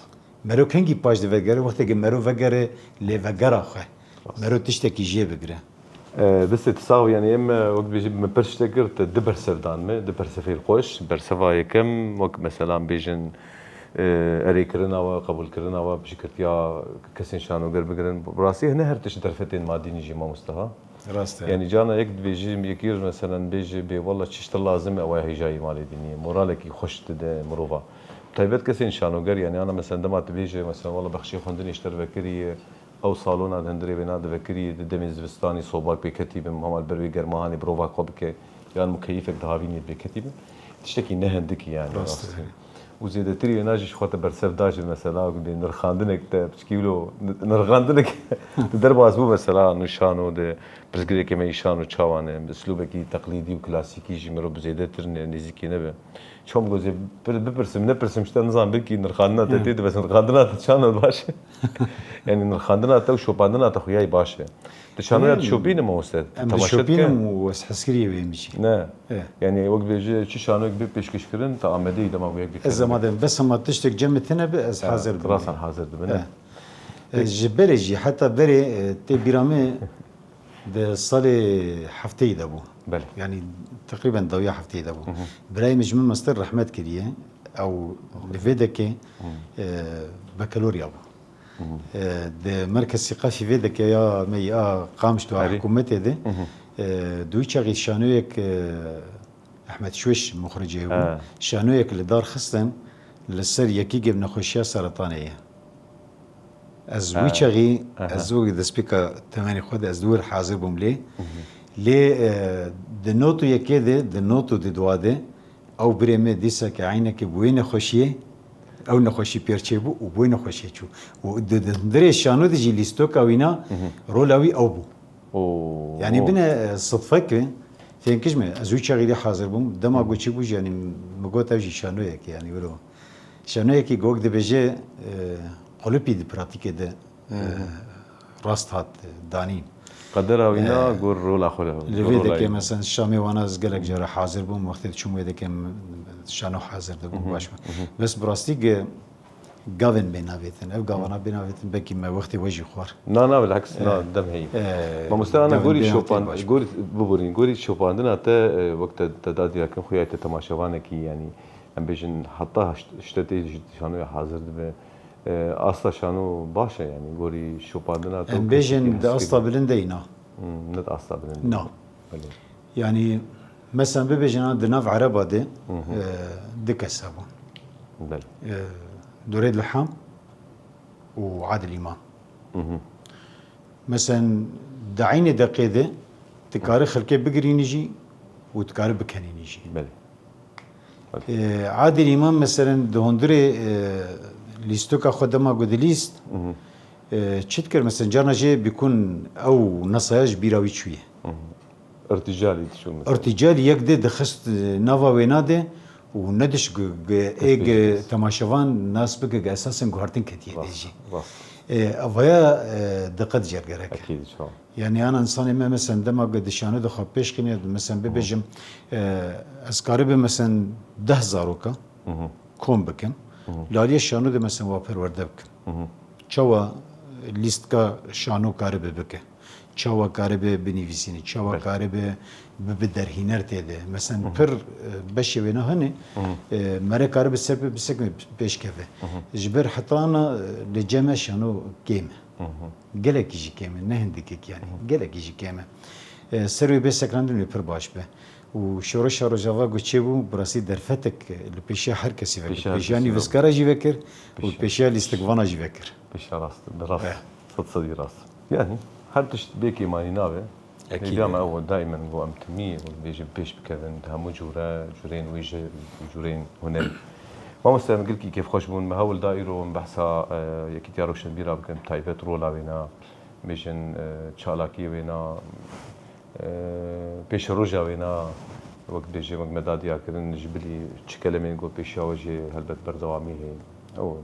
Mero kengî paş de vegere, wextê ke mero vegere lê vegera xwe. Rast. Mero tiştekî jê bigire. E, destê tu sax, yanî em, e, wek dibêjî min pirs tiştek kir, tu du bersev dan me, du bersevê xweş. Berseva yekem, wek mesela em bêjin, e, erêkirina we, qebûlkirina we, piştgirtiya kesên şanoger bigirin. Bi rastî hine her tişt derfetên madî nî jî mamoste ha. Rast e. Yanî carna yek dibêjî, yekî mesela bêjî bê wela çi ji te lazim e, ew hêjayî malê dînî ye. Moralekî xweş dide mirova. Taybet kesên şanoger, yanî ana mesela dema tu bêjî mesela wela bexçê xwendinê ji te re vekirî, ew salona di hundirê wêna de vekirî, di demên zivistanî sobak pê ketî bin, hema li ber wê germa hanê birova xwe bike, yan mukeyîfek di havînê pê ketî bin. Tiştekî ne hindik e yanî. Rast e. Rastî. Û zêdetirî wêna jî ji xwe te bersev da jî mesela, wek bê nirxandinek te piçkî wilo, nirxandinek di derbas bû mesela, nû şano de pirsgirêkê me î şano çawa ne, bi uslûbekî teqlîdî û klasîkî jî mirov bi zêdetir ne, nêzîkî nebe. Çom gozê, pir-, bipirsim, nepirsim, ji te nizam belkî nirxandina te tê de, bes nirxandina te çano baş e. Yanî nirxandina te û şopandina te xuyayî baş e. Tu şanoya dişopîne mamoste? Em temaşe dike? Dişopînim û ez hezkiriyê wê min jî. Ne. E. Yanî wek bêje çi şanoyek bê pêşkêşkirin, te amadeyî dema wek bikevin. Ez amade im. Bes hema tiştek cem min tine be, ez hazir dibim. Rasan hazir dibin. E. E, ji berê jî, heta berê, e, tê bîra me di salê hefteyî de bû. Belê. Yanî teqrîben dawiya hefteyî de bû. Birayê min ji min mestir rehmet kiriye. Ew li vê dekê, e, bekalorya bû. E, di Merkez Sîqafî vê deke ya me ya Qamişlo a hikûmetê de, e, di wî çaxî şanoyek, e, Ehmed Şweş muxricê bû. Şanoyek li dar xistin, li ser yekî gê bi nexweşiya seretanê ye. Ez wî çaxî, ez wek destpêka temenê xwe de ez li wir hazir bûm lê. Lê, e, di not û yekê de, di not û di dua de, ew birê me dîsa ke eynekê bi wê nexweşiyê, ew nexweşî pêr çêbû û bi wê nexweşiyê çû. Û di, di hundirê şano de jî lîstoka wîna rola wî ew bû. Oo. Yanî bine, e, sidfek e, fênkij me, ez wî çaxî lê hazir bûm. Dema ku çi bû jî, yanî min got ew jî şanoyek e, yanî wilo. Şanoyekî gok dibêje, e, qulipî di pratîkê de, e, rast hat, e, danîn. Qedera wîna, e, gor rola xwe li vê rola dekê, yî. Mesela Şamê wana ez gelek cara hazir bûm, wextê diçûm wê dekê em şano hazir dibûm, baş bû. Bes bi rastî ge-, gavên bê navêtin. Ev gavana bê navêtin, belkî me wextê we jî xwar. Na, na, bilheks, na, e, dem heyî. E, mamoste ana gavên gorî bê navêtin şopan-, baş bû. Gorî, biborîn, gorî şopandina te, e, wek te, te da dîrakin xuya te temaşevanekî, yanî, em bêjin heta hişt-, hişte tê ji şanoya hazir dibe. E, asta şano baş e, yanî gorî şopandina te. Em bêjin di asta bilind de yî na. Hmm, ne di asta bilind de. Na. Belê. Yanî, mesela bibêjin, di nav Ereba de, e, du kes hebûn. Belê. E, Durêd Liham û Adil Îmam. Mesela di eynê deqê de tu karî xelkê bigirînî jî û tu karî bikenînî jî. Belê. E, Adil Îmam, mesela, di hundirê, e, lîstoka xwe dema ku dilîst, e, çi dikir? Mesela, carna jê bikun ew nesaya ji bîra wî çûye. Irtîcalî diçû mesela. Irtîcalî yek dê dixist, e, nava wêna de û nediş gu-, gu-, ê gu-, temaşevan nas bike gu esasen guhartin ketiye dê jî. Rast, rast. E, evaya, e, diqet jêr gerek e. Ekîd, çawa. Yanî ana insanê me, mesela, dema ku di şano de xwe pêş xîne, mesela bibêjim, e, ez karibim, mesela, deh zaroka kom bikim, li aliyê şano de, mesela, wa perwerde bikim. Çawa lîstka şano karibe bike? Çawa karibe binivîsîne? Çawa karibe bibe derhîner tê de? Mesela, pir, e, beşê wêna hene, e, mere karibe ser bi, bisekme pêş keve. Ji ber heta ana, e, li cem me şano kêm e. Gelekî jî kêm e, ne hindikek yanî. Gelekî jî kêm e. E, ser wê bê sekrandin wê pir baş be. Û şoreşa Rojava ku çêbû, bi rastî derfetek li pêşiya her kesî vekir. Pêşiya her kesî vekir. Pêşiya nivîskara jî vekir û pêşiya lîstikvana jî vekir. Pêşiya rast, bi rast. Sed sedî rast. Yanî her tişt bê kêmanî nabe. Ekîd. Hêviya me ew e, daîmen ku em timî, wek bêjin, pêş bikevin, di hemû cûre, cûreyên wêje, cûreyên hunerî. Mamoste, em gelkî kêfxweş bûn. Me hewl da îro em behsa, e, Yekîtiya Rewşenbîra bikin, taybet rola wêna, bêjin, e, çalakiyê wêna, e, pêşeroja wêna, wek bêjin, wek me da diyarkirin, ji bilî çi kelemên got pêşiya we jî helbet berdewamî heye. Ew,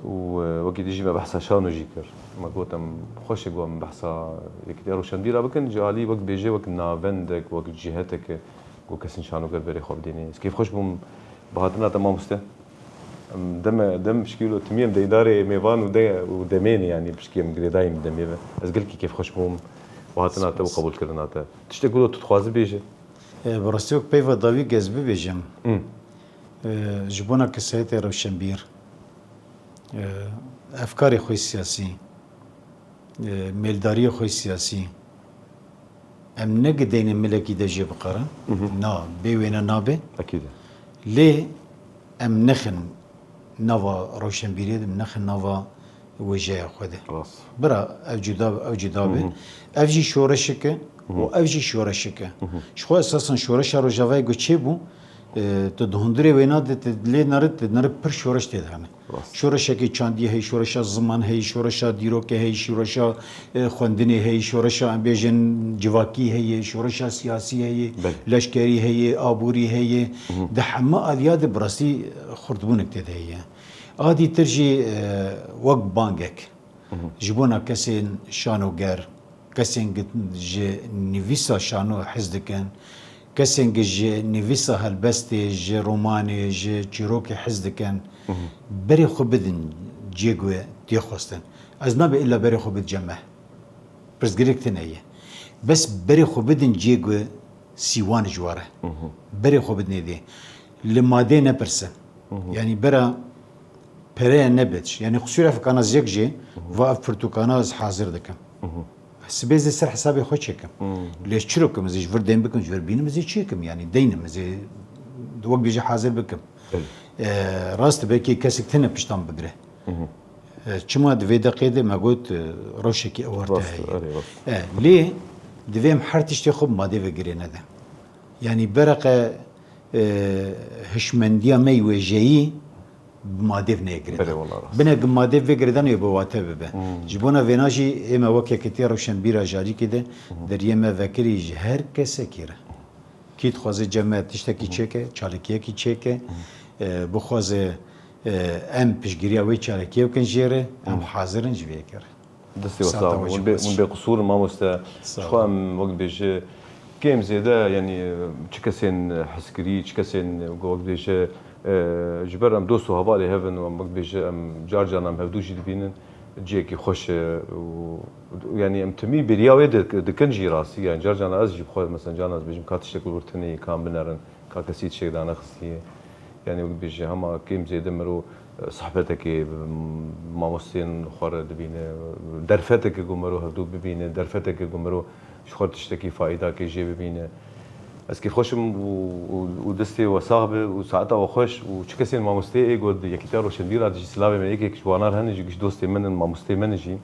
û, e, wekî dî jî me behsa şano jî kir. Me got em xweş e ku em behsa Yekîtiya Rewşenbîra bikin, ji alî wek bêje, wek navendek, wek ciheteke ku kesên şanoger berê xwe bidêne. Ez kêfxweş bûm bi hatina te mamoste. Em deme, dem pişkî wilo timî em deydarê mêvan û de, û demê ne, yanî pişkî em girêdayîn bi demê ve. Ez gelkî kêfxweş bûm bi hatina te û Spas. Qebûlkirina te. Tiştek wilo tu dixwazî bêje? E, bi rastî wek peyva dawî ez bibêjim. Hmm. E, ji bona kesayetê Rewşenbîr, e, efkarê xwe siyasî, e, mêldariyê xwe siyasî, em ne gideyne milekî de jê biqerin. Mhm. Na, bê wêne nabe. Ekîd e. Lê em nexin nava Rewşenbîrê de, em nexin nava wêjeya xwe de. Rast. Bira, ev cuda, ev cuda be. Mhm. Ev jî şoreşik e Mhm. û ev jî şoreşik e. Mhm. Ji xwe esasen şoreşa Rojavayê ku çêbû, e, tu di hundirê wêna de, tu lê nere, tu nere pir şoreş tê de hene. Rast. Şoreşekî çandî heye, şoreşa ziman heye, şoreşa dîrokê heye, şoreşa, e, xwendinê heye, şoreşa, em bêjin, civakî heye, şoreşa siyasî heye, Belê. leşkerî heye, aborî heye. Mhm. Di hemû aliya de bi rastî xurtbûnek tê de heye. A dîtir jî, e, wek bangek Mhm. ji bona kesên şanoger, kesên gi-, ji nivîsa şano hez dikin, kesên gi ji nivîsa helbestê, ji romanê, ji çîrokê hez dikin, Mhm. berê xwe bidin ciyê ku tê xwestin. Ez nabe îlla berê xwe bid cem me. Pirsgirêk tune ye. Bes berê xwe bidin ciyê ku sîwan ji we re. Mhm. Berê xwe bidinê dê. Li madê nepirsin. Mhm. Yanî bera pereya nebit. Yanî qisûra fikana zek jê, Mhm. va ev pirtûkana ez hazir dikim. Mhm. Sibê zê ser hesabê xwe çêkim. Mhm. Lê çiro kim, ez ê ji vir deyn bikim, ji vir bînim, ez ê çêkim. Yanî deynim, ez ê wek bêje hazir bikim. Belê. E, rast e, belkî kesek tune piştan bigire. Mhm. E, çima di vê deqê de me got, e, rewşekî ewarte Rast e, heye. erê, rast. E, lê divê em her tiştê xwe bi madê ve girê nedin. Yanî bereqe, e, hişmendiya me yê wêjeyî bi madê ve neyê girêdan. Belê, wela rast. Bine bi madê ve girêdan ê bi wate bibe. Hmm. Ji bona vêna jî ê me wek Yekîtiya Rewşenbîra ji alîkê de Mhm. deriyê me vekirî ji her kesekî re. Kî dixwaze cem me tiştekî Mhm. çêke, çalakiyekî çêke, Mhm. e, bixwaze, e, em piştgiriya wê çalakiyê bikin jê re, em Mhm. hazir in ji vê yekê re. Destê we Saeta sax be. we Hûn jî bê, xweş. hûn bêqisûr in mamoste. Sağ Ji xwe olun. em wek bêje kêm zêde, yanî çi kesên hezkirî, çi kesên wek bêje, e, ji ber em dost û hevalê hev in û em wek bêje em car caran em hevdû jî dibînin. Cihekî xweş e û, û yanî em timî bêriya wê dik-, dikin jî rastî. Yanî car caran ez jî bi xwe mesela caran ez bêjim ka tiştek li wir tune ye, ka em binerin, ka kesî tiştek danexistiye. Yanî wek bêje hema kêm zêde miro, e, sohbetekê bi mamosteyên xwe re dibîne, derfeteke ku miro hevdû bibîne, derfeteke ku miro ji xwe tiştekî faîdakê jê bibîne. Ez kêfxweş im û, û, û destê we sax be û saeta we xweş û çi kesên mamosteyê ê ku di Yekîtiya Roşenbîra de jî silavê me yek yek ji wana re hene jî giş dostê min in, mamosteyê min in jî.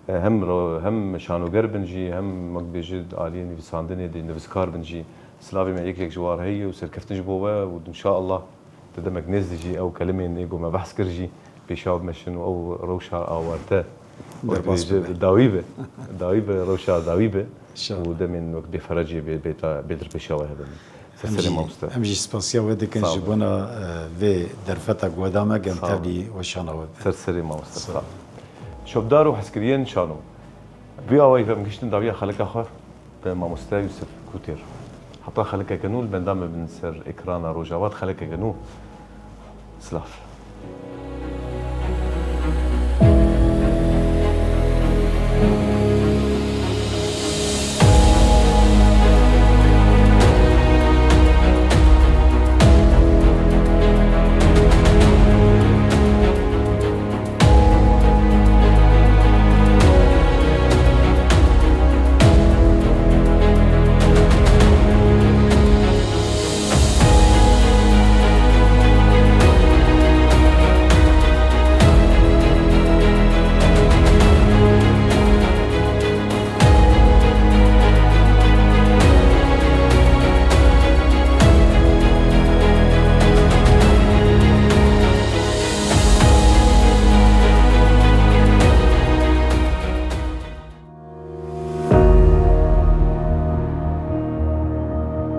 E, hem ro-, hem şanoger bin jî, hem wek bêje di aliyê nivîsandinê de nivîskar bin jî. Silavê me yek yek ji wan re heye û serkeftin ji bo we û inşaallah di demek nêz de jî ew kelimên ê ku me behs kir jî pêşiya we bimeşin û ew rewşa awarte wek Derbas dibêje bibe. dawî be. Dawî be, rewşa dawî be. İnşallah. Û demên wek bêferecê bê, bêta, bêdir pêşiya we hebin. Ser Em serê jî, mamoste. em jî spasiya we dikin Sağ ji olun. bona, e, vê derfeta ku we da me, gem Sağ olun. tevlî weşana we bibe. Ser serê mamoste. Sağ Sağ olun. olun. Şopdar û hezkiriyên şano. Vî awayî ve em gihiştin dawiya xelika xwe. Bi mamoste Yusuf Kûtêr. Heta xelekeke nû li benda me bin ser ekrana Rojava, xelekeke nû. Silav.